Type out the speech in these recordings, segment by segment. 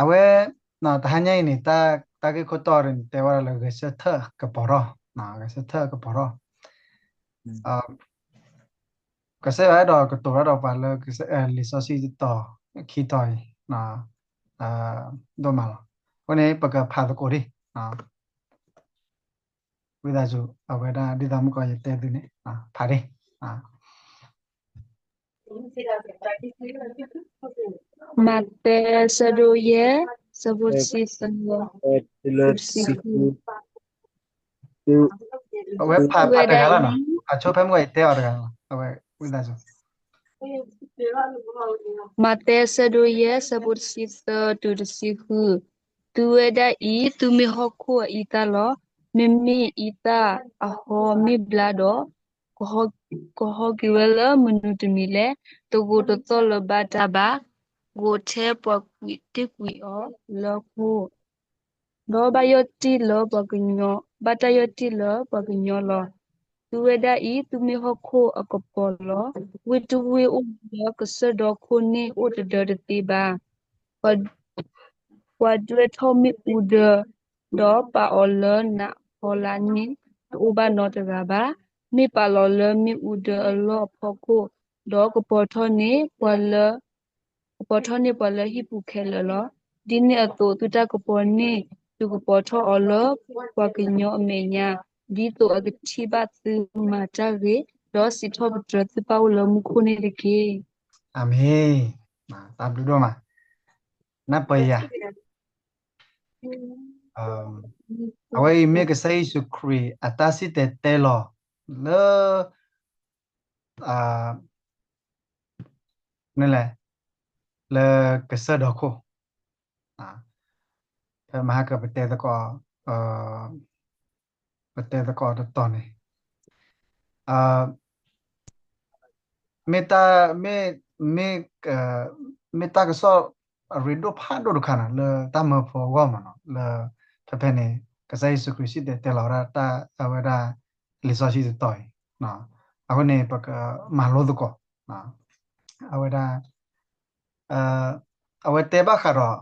အဝဲ တဟါညါအံၤန့ၣ် တၢ်ဂ့ၢ်ခိၣ်တီန့ၣ် တဲဝဲဒၣ်လၢဂဲၤဆၢထၢၣ်ကပီၤထီၣ်, ဂဲၤဆၢထၢၣ်ကပီၤထီၣ်, ကစၢ်ယွၤအဲၣ်ဒိးကတိၤတၢ်ဒီးပှၤလၢ လံာ်စီဆှံတတီၤ ခံတီၤအံၤ ဒိၣ်မးလီၤ. အဃိန့ၣ် ပကဖးသကိးဒံး ဝံသးစူၤ အဝဲဒၣ်ဒ်သိးမုၢ်ကီးယတဲသုန့ၣ် ဖးဒၣ် မးသဲ ဆၢဒိၣ်ယဲၢ် ဆၢဖိတဆံသၢ တဆံဃု, အဝဲဖးတဂၤလီၤနီၤ, အဆိဖဲမုၢ်ကီးယတဲအီၤတဂၤလီၤ, အဝဲဝံသးစူၤ မးသဲ ဆၢဒိၣ်ယဲၢ် ဆၢဖိတဆံသၢတုၤတဆံဃု, သုဝဲဒၣ်အံၤ သုမ့ၢ်ဟီၣ်ခိၣ်အအံသၣ်လီၤ. မ့မ့ၢ်အံသၣ်အဟီမ့ၢ်ဘျါဒီး, ကဟီက့ၤဝဲလၢမနုၤတမံၤလဲၣ်. တဂိာ်တသီၣ်လၢၤဘၣ်တၢ်ဘၣ်, ဂိာ်ထဲပှၤကွံာ်တ့ၢ်ကွံာ်အီၤလၢအခိၣ် ဒီးဘၣ်ယီၢ်တံၢ်လၢပှၤကညီ, ဘၣ်တၢ်ယီၢ်တံၢ်လၢပှၤကညီလီၤ. သုဝဲဒၣ်အံၤ သုမ့ၢ်ဟီၣ်ခိၣ်အကပီၤလီၤ. ဝ့ၢ်တဝ့ၢ်အိၣ်လၢကစၢၢ်ဒီခိၣ်န့ၣ်အိၣ်တဒၢတသ့ဘၣ်. ပှၤဒွဲၣ်ထီၣ်မ့ၣ်အူဒၢ, ဒီးပာ်အီၤလၢနးဟီလါန့ၣ် တအိၣ်ဘၣ်နီတဂၤဘၣ်. မ့ၢ်ပာ်လီၤလၢမ့ၣ်အူဒၢအလီၢ်အဖီခိၣ်, ဒီးကပီၤထီၣ်န့ၢ်ပှၤလၢ ကပီၤထီၣ်န့ၢ်ပှၤလၢဟံၣ်ပူၤခဲလၢာ်လီၤ. ဒ်န့ၣ်အသိး သုတၢ်ကပီၤန့ၣ် သုကပီၤထီၣ်အီၤလၢပှၤကညီအမဲာ်ညါ, ဒ်သိးအကထံၣ်ဘၣ်သုမၤတၢ်ဂ့ၤ, ဒီးစံးထီၣ်ပတြၢၤသုပၢ်အိၣ်လၢမူခိၣ်န့ၣ်တက့ၢ်. အၤမ့ၣ်, တၢ်ဘျုးဒိၣ်မး, နၢ်ပၢၢ်ယၤ, အဝဲအံၤမ့ၢ်ကစၢ်ယ့ၣ်ၡူးခရံာ်အတၢ်စံၣ်တဲၤတဲလီၤလၢ န့ၣ်လဲၣ်, လၢကစၢၢ်ဒီခိၣ်, ဖဲမဟါကပတဲသကိး, ပတဲသကိးတတီၤန့ၣ်, မ့ၢ်တၢ်, မ့ၢ်, မ့ၢ်, မ့ၢ်တၢ်ကစီၣ်အရ့ဒိၣ်ဖးဒိၣ်တခါနီၤ လၢတၢ်မၢဖိအဂီၢ်မးနီၤ လၢ ဖဲဖဲန့ၣ် ကစၢ်ယ့ၣ်ၡူးခရံာ်စံၣ်တဲၤတဲလီၤဝဲဒၣ်တၢ် အဝဲဒၣ် လံာ်စီဆှံတတီၤအံၤ, အဃိန့ၣ် ပကမၤလိသကိး, အဝဲဒၣ် အဝဲတဲဘၣ်ဃးဒီး,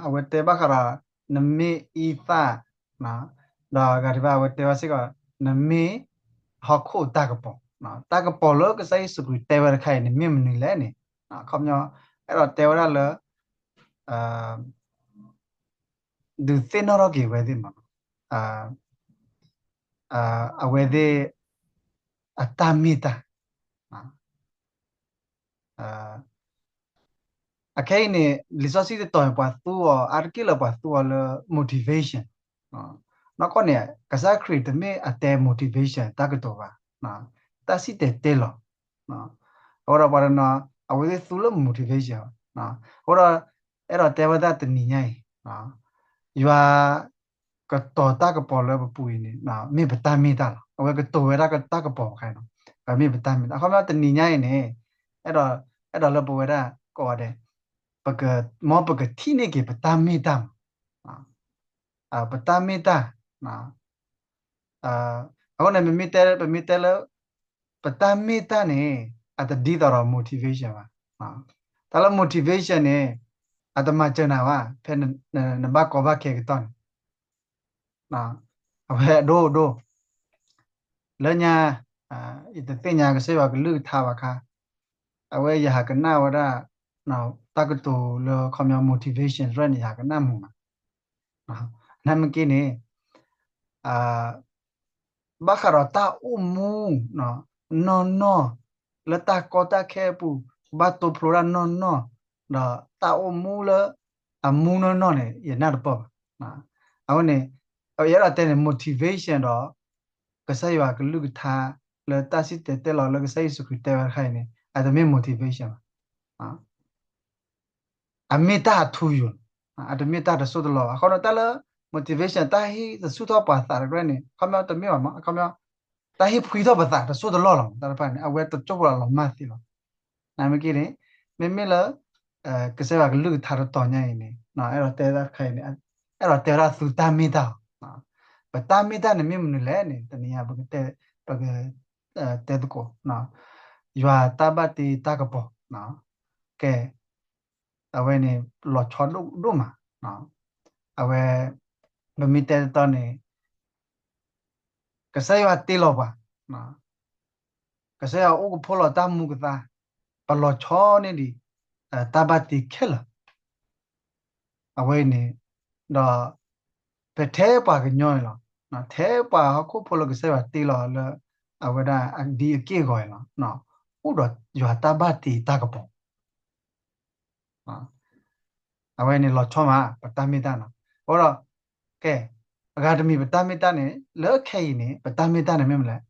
အဝဲတဲဘၣ်ဃးဒီး နမ့ၢ်အံသၣ်, ဒီးဂၤတဘၣ်အဝဲတဲဘၣ်စ့ၢ်ကီး နမ့ၢ်ဟီၣ်ခိၣ်တၢ်ကပီၤ, တၢ်ကပီၤလၢကစၢ်ယ့ၣ်ၡူးခရံာ်တဲဝဲတခါအံၤန့ၣ် မ့ၢ်မနုၤလဲၣ်န့ၣ်, ခီပညီ အဲၣ်ဒိးတဲဝဲဒၣ်လၢ ဒုးသ့ၣ်နီၣ်ထီၣ်က့ၤဝဲသ့ၣ်မး, အဝဲသ့ၣ် အတၢ်မ့ၢ်တၢ် အခဲအံၤန့ၣ် လံာ်စီဆှံတတီၤန့ၣ် ပှၤသူအီၤ အါတက့ၢ်လၢပှၤသူအီၤလၢ motivation, နီၢ်ကီၢ်န့ၣ် ကစၢ်ခရံာ်တမ့ၢ်အတဲ motivation တၢ်ကတိၤဘၣ်, တၢ်စံၣ်တဲၤတဲလီၤ, အဃိဒီးပှၤတနီၤ အဝဲသ့ၣ်သူလၢ motivation, အဃိဒီး အဲၣ်ဒိးတဲဝဲဒၣ်တနံၤညါအံၤ ယွၤ ကတီၤတၢ်ကပီၤလၢပပူၤအံၤန့ၣ် မ့ၢ်ပတၢ်မ့ၢ်တၢ်လီၤ. အဝဲကတိၤဝဲဒၣ်တၢ်ကပီၤတခါအံၤလီၤ. မ့ၢ်ပတၢ်မ့ၢ်တၢ် အခီပညီတနံၤညါအံၤန့ၣ် အဲၣ်ဒိးလၢပဝဲဒၣ်ကိးဂၤဒဲး ပက မ်ပကထံၣ်န့ၢ်က့ၤပတၢ်မ့ၢ်တၢ်မး ပတၢ်မ့ၢ်တၢ် အဃိန့ၣ် ပမ့ၢ်တဲလၢ ပတၢ်မ့ၢ်တၢ်န့ၣ် အတဒ်သိးဒီး motivation ဘၣ်. တၢ်လၢ motivation န့ၣ် အတမၤစၢၤနၤဘၣ် ဖဲနဘၣ်ကီဘၣ်ခဲကတီၢ်န့ၣ် အဝဲဒိၣ်ဒိၣ် လၢညါ ယတသ့ၣ်ညါကစၢ်ယွၤကလုၢ်ကထါဘၣ်ခါ အဝဲယဟးကနၣ်ဝဲဒၣ် တၢ်ကတိၤလၢခီပညီ motivation ရဲၣ်န့ၣ် ယဟးကနၣ်မုာ်မး နမ့ၢ်က့န့ၣ် ဘၣ်ဃးဒီးတၢ်အိၣ်မူ နီၢ်နီၢ် လၢတၢ်ကီတၢ်ခဲအပူၤ ဘၣ်တိဖျိတၢ်နီၢ်နီၢ် ဒီးတၢ်အိၣ်မူလၢ အမူနီၢ်နီၢ်န့ၣ် ယနၢ်တပၢၢ်ဘၣ်. အဃိန့ၣ် ယအဲၣ်ဒိးတဲန့ၣ် motivation ဒီး ကစၢ်ယွၤကလုၢ်ကထါ လၢတၢ်စံၣ်တဲၤတဲလီၤလၢကစၢ်ယ့ၣ်ၡူးခရံာ်တဲဝဲတခါအံၤန့ၣ် အတမ့ၢ် motivation ဘၣ်. အမ့ၢ်တၢ်အထူအယိာ်လီၤ. အတမ့ၢ်တၢ်တစိၢ်တလီၢ်ဘၣ်. အဃိဒီးတၢ်လၢ motivation တၢ်ဟ့ၣ်တဆူၣ်ထီၣ်ပှၤသးတကြၢးန့ၣ် ခီပညီတမ့ၢ်ဘၣ်မး အခီပညီ တၢ်ဟ့ၣ်ဖှံထီၣ်ပသးတစိၢ်တလီၢ်လီၤ. တၢ်တဖၣ်န့ၣ် အဝဲတစိၢ်ဖိလီၤမၢ်သ့လီၤ. နမ့ၢ်က့န့ၣ် မ့မ့ၢ်လၢ ကစၢ်ယွၤကလုၢ်ကထါတတီၤညါအံၤန့ၣ် အဲၣ်ဒိးတဲတၢ်တခါအံၤန့ၣ် အဲၣ်ဒိးတဲဝဲဒၣ်သုတၢ်မ့ၢ်တၢ်လီၤ. ပတၢ်မ့ၢ်တၢ်န့ၣ်မ့ၢ်မနုၤလဲၣ်န့ၣ် တနံၤညါ ပကတဲသကိး ယွၤတၢ်ဘၣ်တ့တၢ်ကပီၤ ကဲ အဝဲန့ၣ် လီၤဆီဒိၣ်ဒိၣ်မး, အဝဲ ပမ့ၢ်တဲတတီန့ၣ် ကစၢ်ယွၤတ့လီၤပှၤ, ကစၢ်ယွၤအိၣ်ကဖီလီၤတၢ်မူကသါ, ပလီၤဆီန့ၢ်ဒံး တၢ်ဘၣ်တ့ခဲလၢာ် အဝဲအံၤန့ၣ်, ဒီး ပထဲပှၤကညီန့ၣ်လီၤ, ထဲပှၤဟီၣ်ခိၣ်ဖိလၢကစၢ်ယွၤတ့လီၤလၢ အဝဲဒၣ်ဒ်အက့ၢ်အဂီၤန့ၣ်လီၤ, အိၣ်ဒီးယွၤတၢ်ဘၣ်တ့တၢ်ကပီၤ, အဝဲန့ၣ်လီၤဆီမး ပတၢ်မ့ၢ်တၢ်န့ၣ်, အဃိဒီး ကဲ အဂၤတမံၤပတၢ်မ့ၢ်တၢ်န့ၣ် လၢခဲအံၤန့ၣ် ပတၢ်မ့ၢ်တၢ်န့ၣ်မ့ၢ်မနုၤလဲၣ်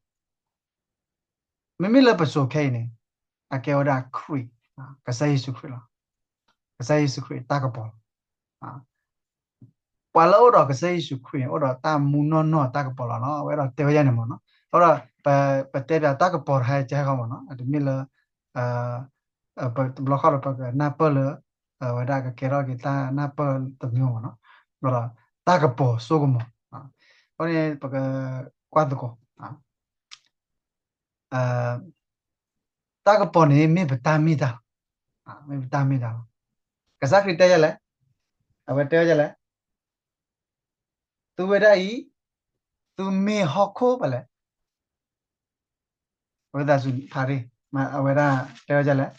မ့မ့ၢ်လၢပစိၤခဲအံၤန့ၣ် အကဲဝဲဒၣ်ခရံာ်, ကစၢ်ယ့ၣ်ၡူးခရံာ်လီၤ. ကစၢ်ယ့ၣ်ၡူးခရံာ်တၢ်ကပီၤလီၤ. ပှၤလၢအအိၣ်ဒီးကစၢ်ယ့ၣ်ၡူးခရံာ်န့ၣ် အိၣ်ဒီးတၢ်မူနီၢ်နီၢ်တၢ်ကပီၤလီၤနီၤ. အဝဲဒၣ်တဲဝဲဒ်န့ၣ်မ့ၢ်နီၤ. အဃိဒီး ပတဲပၠးတၢ်ကပီၤတခါအံၤကဲဃီမ့ၢ်နီၤ. တမ့ၢ်လၢ တဘျီဃီဒီးပကနၢ်ပၢၢ်လၢ အဝဲဒၣ်ကကဲထီၣ်က့ၤတၢ်နၢ်ပၢၢ်တမံၤမ့ၢ်နီၤ. အဃိဒီး တၢ်ကပီၤစိကမီၤ, အဃိန့ၣ် ပကကွၢ်သကိး တၢ်ကပီၤန့ၣ် မ့ၢ်ပတၢ်မ့ၢ်တၢ်လီၤ. မ့ၢ်ပတၢ်မ့ၢ်တၢ်လီၤ. ကစၢ်ခရံာ်တဲဒ်လဲၣ်, အဝဲတဲဝဲဒ်လဲၣ်, သုဝဲဒၣ်အံၤ သုမ့ၢ်ဟီၣ်ခိၣ်ဘၣ်လဲၣ်. အဝဲသးစူၤဖးရ့ၣ်, အဝဲဒၣ်တဲဝဲဒ်လဲၣ်,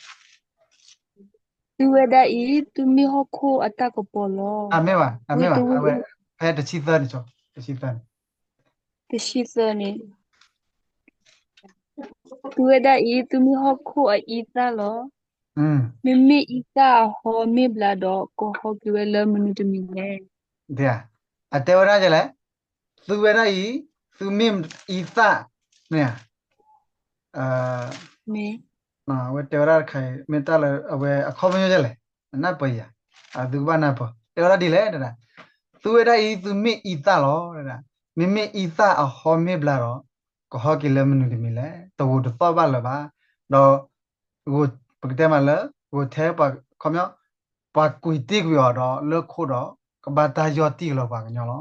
သုဝဲဒၣ်အံၤ သုမ့ၢ်ဟီၣ်ခိၣ်အတၢ်ကပီၤလီၤ. အမ့ၢ်ဘၣ်, အမ့ၢ်ဘၣ်, အဝဲ ဖဲတဆံသၢန့ၣ်, တဆံသၢန့ၣ် တဆံသၢန့ၣ်, သုဝဲဒၣ်အံၤ သုမ့ၢ်ဟီၣ်ခိၣ်အအံသၣ်လီၤ. မ့မ့ၢ်အံသၣ်အဟီမ့ၢ်ဘျါဒီး ကဟီက့ၤဝဲလၢမနုၤတမံၤလဲၣ်. အတဲဝဲဒၣ်ဒ်လဲၣ်, သုဝဲဒၣ်အံၤ သုမ့ၢ်အံသၣ်န့ၣ်ဧါ. မ့ၢ် အဝဲတဲဝဲဒၣ်တခါအံၤ မ့ၢ်တၢ်လၢအဝဲအခီပညီဒ်လဲၣ်, နနၢ်ပၢၢ်ယၤ, သုကဘၣ်နၢ်ပၢၢ်, တဲဝဲဒၣ်ဒ်လဲၣ်, သုဝဲဒၣ်အံၤ သုမ့ၢ်အံသၣ်လီၤ. မ့မ့ၢ်အံသၣ်အဟီမ့ၢ်ဘျါဒီး ကဟီက့ၤလၢမနုၤတမံၤလဲၣ်. တဂိာ်တသီၣ်ဘၣ်လၢၤဘၣ်, ဒီး ပကတဲမးလၢ ဂိာ်ထဲပှၤခီပညီ ပှၤကွံာ်တ့ၢ်ကွံာ်အီၤဒီးလၢခိဒီး ကဘၣ်တၢ်ယီၢ်တံၢ်ကလီၤပှၤကညီလီၤ.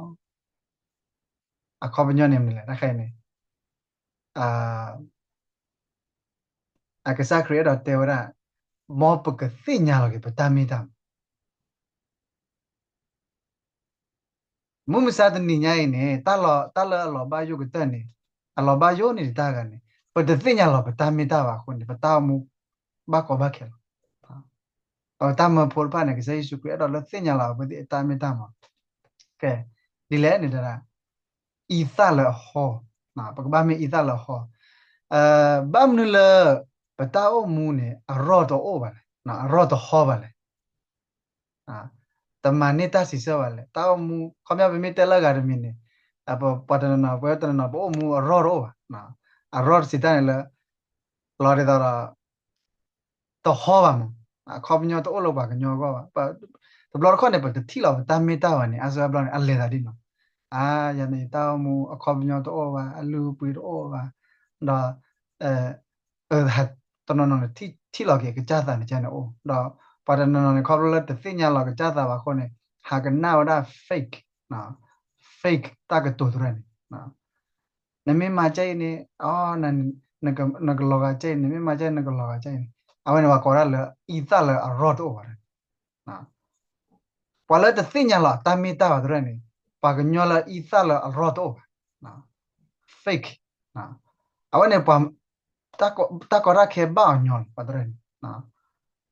အခီပညီန့ၣ်မနုၤလဲၣ် တခါအံၤန့ၣ် အကစၢ်ခရံာ်အဲၣ်ဒိးတဲဝဲဒၣ် မ်ပကသ့ၣ်ညါလီၤက့ၤပတၢ်မ့ၢ်တၢ်မး မုၢ်မဆါတနံၤညါအံၤန့ၣ် တၢ်လၢအလီၤဘၣ်ယိၣ်ကတၢၢ်န့ၣ် အလီၤဘၣ်ယိၣ်န့ၣ်တၢ်ဂၤန့ၣ် ပတသ့ၣ်ညါလီၤပတၢ်မ့ၢ်တၢ်ဘၣ်အဃိန့ၣ် ပတၢ်အိၣ်မူဘၣ်ကီဘၣ်ခဲလီၤ. ပတၢ်မၢဖိတဖၣ်န့ၣ် ကစၢ်ယ့ၣ်ၡူးခရံာ်အဲၣ်ဒိးလၢသ့ၣ်ညါလီၤအဝဲသ့ၣ်အတၢ်မ့ၢ်တၢ်မး. ကဲ ဒ်လဲၣ်န့ၣ် အံသၣ်လၢအဟီ, ပကဘၣ်မ့ၢ်အံသၣ်လၢအဟီ, ဘၣ်မနုၤလၢ ပတၢ်အိၣ်မူန့ၣ် အရီၢ်တအိၣ်ဘၣ်လဲၣ်, အရီၢ်တဟီဘၣ်လဲၣ်. တမၤန့ၢ်တၢ်စံးဆၢဘၣ်လဲၣ်. တၢ်အိၣ်မူ ခီပညီပမ့ၢ်တဲလၢအဂၤတမံၤန့ၣ် ပှၤတနီၤနီၤ ပဝဲတနီၤနီၤ ပအိၣ်မူအရီၢ်တအိၣ်ဘၣ်. အရီၢ်တစံးတၢ်န့ၣ်လၢ လီၤဒ်သိးဒီး တဟီဘၣ်မး, အခီပညီတအိၣ်လၢပှၤကညီအဂီၢ်ဘၣ်. တဘျီတခီၣ်န့ၣ် ပတထံၣ်လီၤပတၢ်မ့ၢ်တၢ်ဘၣ်န့ၣ် အါစုအါဘျီန့ၣ် အလဲၤသးဒ်နီၤ, အါ ယၤန့ၣ် ယတၢ်အိၣ်မူအခီပညီတအိၣ်ဘၣ်, အလုၢ်အပှ့ၤတအိၣ်ဘၣ်, ဒီး တနီၤနီၤန့ၣ် ထံၣ်လီၤက့ၤကစၢ်သးန့ၣ်ကန့ၣ်အိၣ်, ဒီးပှၤတနီၤနီၤန့ၣ် ခီဖျိလၢတသ့ၣ်ညါလီၤကစၢ်သးဘၣ်အဃိန့ၣ် ဟးကနၣ်ဝဲဒၣ် fake, fake တၢ်ကတိၤတရၢၣ်န့ၣ် နမ့ၢ်မၤကဲအံၤန့ၣ် နကလီၤဂာ်ကဲအံၤ, နမ့ၢ်မၤကဲအံၤ နကလီၤဂာ်ကဲအံၤန့ၣ် အဝဲန့ၣ်ပှၤကိးဒၣ်လၢအံသၣ်လၢအရီၢ်တအိၣ်ဘၣ်. ပှၤလၢတသ့ၣ်ညါလီၤတၢ်မ့ၢ်တၢ်ဘၣ်တရၢၣ်န့ၣ် ပှၤကညီလၢအံသၣ်လၢအရီၢ်တအိၣ်ဘၣ်, fake, အဝဲန့ၣ်ပှၤ တၢ်ကီတၢ်ခဲဘၣ်အီၤညီလီၤ ပှၤတရၢၣ်န့ၣ်.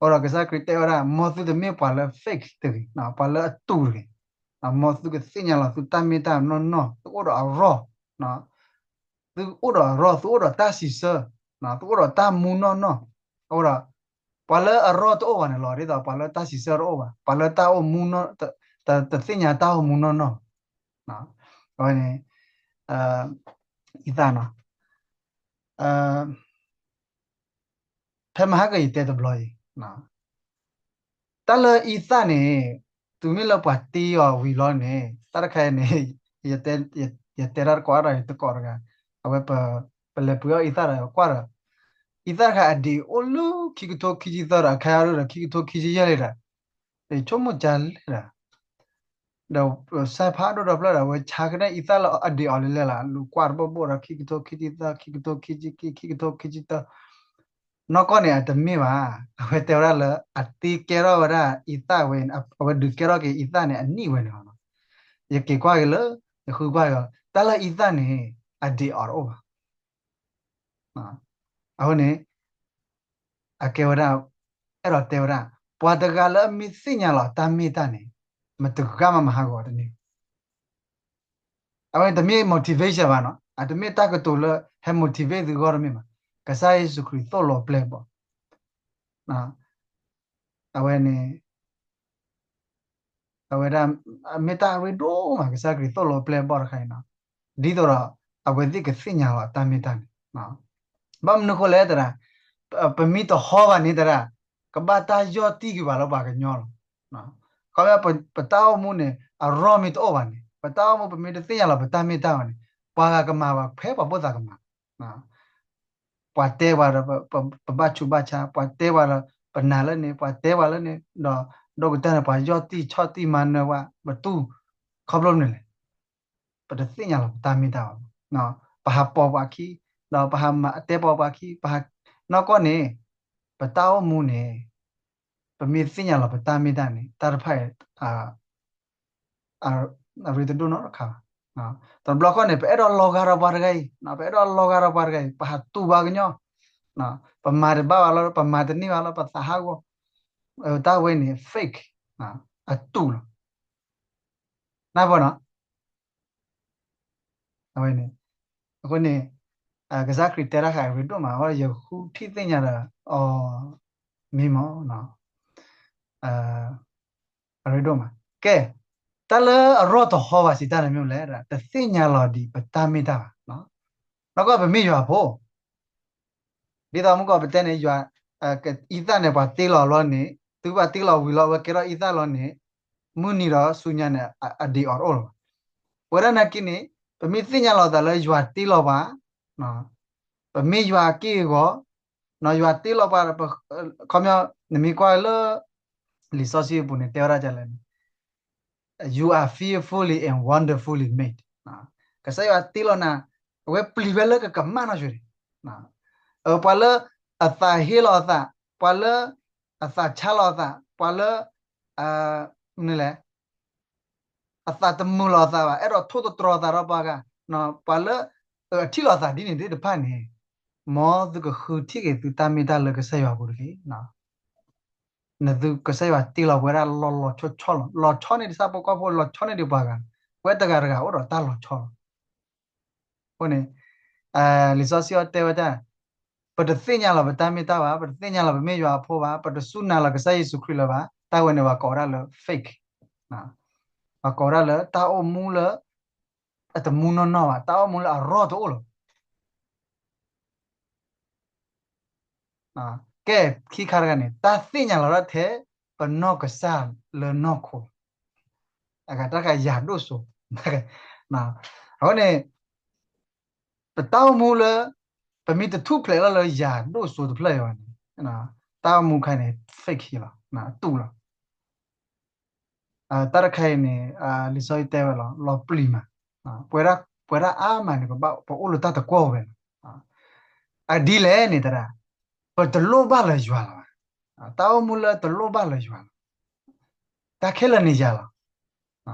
အဃိဒီးကစၢ်ခရံာ်တဲဝဲဒၣ် မ်သုတမ့ၢ်ပှၤလၢ fake တဂ့ၤ, ပှၤလၢအတူၢ်တဂ့ၤ, မ်သုကသ့ၣ်ညါလီၤသုတၢ်မ့ၢ်တၢ်နီၢ်နီၢ်, သုအိၣ်ဒီးအရီၢ်, သုအိၣ်ဒီးအရီၢ်, သုအိၣ်ဒီးတၢ်စံးဆၢ, သုအိၣ်ဒီးတၢ်မူနီၢ်နီၢ်, အဃိဒီး ပှၤလၢအရီၢ်တအိၣ်ဘၣ်န့ၣ်လီၤ ဒ်သိးပှၤလၢတၢ်စံးဆၢတအိၣ်ဘၣ်, ပှၤလၢတၢ်အိၣ်မူ တသ့ၣ်ညါတၢ်အိၣ်မူနီၢ်နီၢ်, အဝဲန့ၣ် အံသၣ်နီၤ ဖဲမဟါကယတဲတဘျီအံၤ, တၢ်လၢအံသၣ်န့ၣ် တုၤမ့ၢ်လၢပှၤတ့အီၤဝံၤလီၤန့ၣ် တၢ်တခါအံၤန့ၣ် ယတဲတၢ်တကိးဒီးယတကိးတဂၤ, အဝဲ ပလဲၤပှ့ၤအီၣ်အံသၣ်ဒီးကွၢ်ဒီး အံသၣ်တခါအဒံးအိၣ်လၢခံကထိခံဆံသၢဒီး အခါအံၤဒီးခံကထိခံဆံယဲၢ်လံဒီး ယဆိကမိၣ်ကလဲၣ်ဒီး ဒီးစၢ်ဖးဒိၣ်ဒီးဖျၢၣ်ဒီး အဝဲဆါကန့ၣ်အံသၣ်လၢအဒံးအီၤလံလဲၣ်လီၤ, လူၤကွၢ်တဘိၣ်ဘိၣ်ဒီး ခံကထိခံဆံသၢ, ခံကထိခံဆံခံ, ခံကထိခံဆံသၢ, နီၢ်ကီၢ်န့ၣ် အတမ့ၢ်ဘၣ်. အဝဲတဲဝဲဒၣ်လၢ အတ့ကဲထီၣ်ဝဲဒၣ်အံသၣ်ဝဲန့ၣ် အဝဲဒုးကဲထီၣ်က့ၤအံသၣ်န့ၣ် အနံၣ်ဝဲန့ၣ်လီၤ. ယက့ၤကွၢ်က့ၤလၢ ယဃုကွၢ်က့ၤလီၤ တၢ်လၢအံသၣ်န့ၣ် အဒ့အီၤတအိၣ်ဘၣ်. အဃိန့ၣ် အကဲဝဲဒၣ် အဲၣ်ဒိးတဲဝဲဒၣ် ပှၤတဂၤလၢအမ့ၢ်သ့ၣ်ညါလီၤတၢ်မ့ၢ်တၢ်န့ၣ် မတဂၤမးမၤဟးဂီၤတန့ၢ် အဝဲန့ၣ်တမ့ၢ် motivation ဘၣ်နီၤ, အတမ့ၢ်တၢ်ကတိၤလၢဟဲ motivate သုဂီၢ်တမ့ၢ်ဘၣ်. ကစၢ်ယ့ၣ်ၡူးခရံာ်သိၣ်လိပျဲၢ်ဘီၣ်, အဝဲန့ၣ် အဝဲဒၣ် မ့ၢ်တၢ်အရ့ဒိၣ်မး ကစၢ်ခရံာ်သိၣ်လိပျဲၢ်ဘီၣ်တခါအံၤနီၤ, ဒ်သိးဒီး အဝဲသ့ၣ်ကသ့ၣ်ညါလီၤတၢ်မ့ၢ်တၢ်န့ၣ် ဘၣ်မနုၤဃိလဲၣ်တဒၣ်, ပမ့ၢ်တဟီဘၣ်န့ၣ်တဒၣ်, ကဘၣ်တၢ်ယီၢ်တံၢ်က့ၤဘၣ်လၢပှၤကညီလီၤ. ခီဖျိပတၢ်အိၣ်မူန့ၣ် အရီၢ်မ့ၢ်တအိၣ်ဘၣ်န့ၣ်, ပတၢ်အိၣ်မူပမ့ၢ်တသ့ၣ်ညါလီၤပတၢ်မ့ၢ်တၢ်ဘၣ်န့ၣ်, ပှၤဂၤကမၤဘၣ် ဖဲပှၤဖိသၣ်ကမၤ ပှၤတဲပှၤဒီး ပဘၣ်ဆူးဘၣ်ဆါ, ပှၤတဲပှၤဒီး ပနာ်လၢန့ၣ်, ပှၤတဲပှၤလၢန့ၣ်, ဒီးဒိၣ်ကတၢၢ်န့ၣ် ပှၤယီၢ်တံၢ်ဆီၣ်တံၢ်မၤနၢၤပှၤ ပတူၢ်, ခီဖျိမနုၤလဲၣ်, ပတသ့ၣ်ညါလီၤပတၢ်မ့ၢ်တၢ်ဘၣ်, ပဟးပိာ်ပှၤခံ, ဒီးပဟးမၤတဲပိာ်ပှၤခံ, ပဟး, နီၢ်ကီၢ်န့ၣ်, ပတၢ်အိၣ်မူန့ၣ်, ပမ့ၢ်သ့ၣ်ညါလီၤပတၢ်မ့ၢ်တၢ်န့ၣ် တၢ်တဖၣ်အံၤ အရ့တဒိၣ်နီတခါဘၣ်. တဘျီဃီန့ၣ် ပအဲၣ်ဒိးလီၤဂာ်ဒီးပှၤတဂၤအံၤ, ပအဲၣ်ဒိးလီၤဂာ်ဒီးပှၤတဂၤအံၤ ပဟးတူၢ်ပှၤကညီ, ပမၤတဘၣ်ဘၣ်လီၤ, ပမၤတန့ၢ်ဘၣ်လီၤ, ပသးဟးဂီၤ, တၢ်ဝဲန့ၣ် fake, အတူၢ်လီၤ. နၢ်ပၢၢ်နီၤ အဝဲန့ၣ်, အဃိန့ၣ်, ကစၢ်ခရံာ်တဲတၢ်ဃာ်အရ့ဒိၣ်မး, အဃိယဃုထံၣ်သ့ၣ်ညါဒီး, အီ, မ့ၢ်မး, အရ့ဒိၣ်မး, ကဲ, တၢ်လၢအရီၢ်တဟီဘၣ်စံးတၢ်န့ၣ်မ့ၢ်လဲၣ်, တသ့ၣ်ညါလီၤဒံးပတၢ်မ့ၢ်တၢ်ဘၣ်, နီၢ်ကီၢ်ပမ့ၢ်ယွၤအဖိ ဒ်သိးမုၢ်ကီၢ်ပတဲန့ၣ် ယွၤ, အံသၣ်န့ၣ် ပှၤတ့လီၤလီၤန့ၣ်, တုၤပှၤတ့လီၤဝံၤလီၤ အဝဲကဲထီၣ်အံသၣ်လီၤန့ၣ်, မုၢ်နံၤဒီးဆူညါန့ၣ် အဒ့အီၤတအိၣ်လၢၤဘၣ်. ပဝဲဒၣ်နာ်က့န့ၣ်, ပမ့ၢ်သ့ၣ်ညါလီၤသးလၢယွၤတ့လီၤပှၤ, ပမ့ၢ်ယွၤအက့ၢ်အဂီၤ, ယွၤတ့လီၤပှၤ, ခီပညီ, နမ့ၢ်ကွၢ်လၢ လံာ်စီဆှံအပူၤန့ၣ် တဲဝဲဒၣ်ဒ်လဲၣ်န့ၣ် You are fearfully and wonderfully made. ကစၢ်ယွၤတ့လီၤနၤ, အဝဲပျံၤဝဲလၢကကမၣ်နီၢ်ဆိန့ၣ်, ပှၤလၢအသးဟ့လီၤအသး, ပှၤလၢအသးဆါလီၤအသး, ပှၤလၢ, မနုၤလဲၣ်, အသးတမုာ်လီၤအသးဘၣ်, အဲၣ်ဒိးထိၣ်သတြီၤသးဒီးပှၤဂၤ, ပှၤလၢအထံၣ်လီၤသးဒ်န့ၣ်သ့ၣ်တဖၣ်န့ၣ်, မ်သုကဃုထံၣ်က့ၤသုတၢ်မ့ၢ်တၢ်လၢကစၢ်ယွၤအပူၤတက့ၢ်. နသုကစၢ်ယွၤတ့လီၤပဝဲဒၣ်လီၤလီၤဆီဆီလီၤ. လီၤဆီန့ၣ်တစၢ်ဖိကီၢ်ဖိ, လီၤဆီန့ၣ်ဒံးပှၤဂၤ, ပဝဲတဂၤတဂၤအိၣ်ဒီးတၢ်လီၤဆီလီၤ. အဃိန့ၣ်, လံာ်စီဆှံအီၤတဲဝဲဒၣ်, ပတသ့ၣ်ညါလီၤပတၢ်မ့ၢ်တၢ်ဘၣ်, ပတသ့ၣ်ညါလီၤပမ့ၢ်ယွၤအဖိဘၣ်, ပတစူၢ်နာ်လီၤကစၢ်ယ့ၣ်ၡူးခရံာ်လၢၤဘၣ်, တၢ်ဝဲန့ၣ်ပှၤကိးဝဲဒၣ်လၢ fake, ပှၤကိးဝဲဒၣ်လၢတၢ်အိၣ်မူလၢ အတမူနီၢ်နီၢ်ဘၣ်, တၢ်အိၣ်မူလၢအရီၢ်တအိၣ်လၢၤဘၣ်. ကဲ, ခံခါတခါန့ၣ် တၢ်သ့ၣ်ညါလီၤဒၣ်ထဲ ပနီၢ်ကစၢ်လၢနီၢ်ခိလီၤ. အဂၤတၢ်တခါ ယၤဒိၣ်စိ, အဃိန့ၣ် ပတၢ်အိၣ်မူလၢ ပမ့ၢ်တထူၣ်ဖျဲးလီၤလၢယၤဒိၣ်စိတဖျၢၣ်အံၤဘၣ်န့ၣ်, တၢ်အိၣ်မူခါန့ၣ် fake လီၤ, တူၢ်လီၤ. တၢ်တခါအံၤန့ၣ် လံာ်စီဆှံတဲဝဲလီၤ, လီၤပျံၤမး, ပဝဲဒၣ်, ပဝဲဒၣ်အါမးန့ၣ် ပဘၣ်ပအိၣ်လၢတၢ်တကွီၢ်ဝဲလီၤ. အဒ်လဲၣ်န့ၣ်တဒၣ်, ပတလိၣ်ဘၣ်လၢၤယွၤလၢၤဘၣ်, တၢ်အိၣ်မူလၢတလိၣ်ဘၣ်လၢၤယွၤလီၤ. တၢ်ခဲလၢာ်န့ၣ်ယၤလီ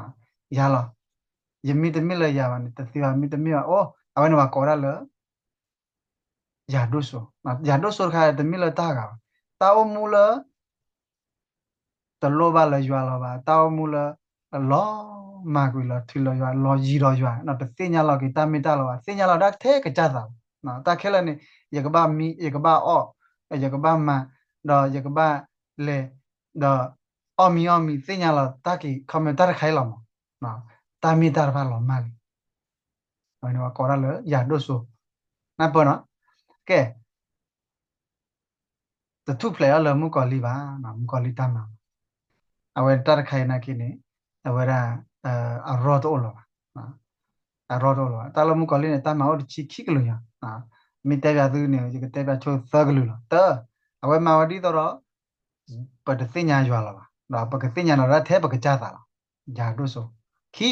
ၤ, ယၤလီၤ. ယမ့ၢ်တမ့ၢ်လၢယၤဘၣ်န့ၣ် တသ့ဘၣ်, မ့ၢ်တမ့ၢ်ဘၣ်, အိၣ်, အဝဲန့ၣ်ပှၤကိးဒၣ်လၢ ယၤဒိၣ်စိ, ယၤဒိၣ်စိတခါတမ့ၢ်လၢတၢ်ဂၤဘၣ်, တၢ်အိၣ်မူလၢ တလိၣ်ဘၣ်လၢၤယွၤလၢၤဘၣ်, တၢ်အိၣ်မူလၢ လီၤမၢ်ကွံာ်လီၤထုးလီၤယွၤ, လီၤယံၤလီၤယွၤ, တသ့ၣ်ညါလီၤက့ၤတၢ်မ့ၢ်တၢ်လၢၤဘၣ်, သ့ၣ်ညါလီၤဒၣ်ထဲကစၢ်သးလီၤ. တၢ်ခဲလၢာ်န့ၣ် ယကဘၣ်မံ, ယကဘၣ်အီၣ်, ယကဘၣ်မၤ, ဒီးယကဘၣ်လဲၤ, ဒီးအီၣ်မံအီၣ်မံ သ့ၣ်ညါလီၤတၢ်က့ၤ ခီမ့ၢ်တၢ်တခါအံၤလီၤမး, တၢ်မ့ၢ်တၢ်တဖၣ်လီၤမၢ်လံ. အဝဲန့ၣ်ပှၤကိးဒၣ်လၢယၤဒိၣ်စိ, နၢ်ပၢၢ်နီၤ, ကဲ တထူၣ်ဖျဲးအီၤလၢမုၣ်ကီၤလံၢ်ဘၣ်, မုၣ်ကီၤလံၢ်တၢ်မၤ, အဝဲတၢ်တခါအံၤနာ်က့န့ၣ်, အဝဲဒၣ် အရီၢ်တအိၣ်လၢၤဘၣ်, အရီၢ်တအိၣ်လၢၤဘၣ်. တၢ်လၢမုၣ်ကီၤလံၢ်န့ၣ် တၢ်မၤအိၣ်တဆံခံကလုာ်ညါ, မ့ၢ်တဲပၠးသုန့ၣ် ယကတဲပၠးဆိသၢကလုာ်လီၤ. တၢ, အဝဲမၤဝဲဒ်သိးဒီး ပတသ့ၣ်ညါယွၤလၢၤဘၣ်, ဒီးပကသ့ၣ်ညါလီၤဒၣ်ထဲပကစၢ်သးလီၤ, ယၤဒိၣ်စိ. ခံ,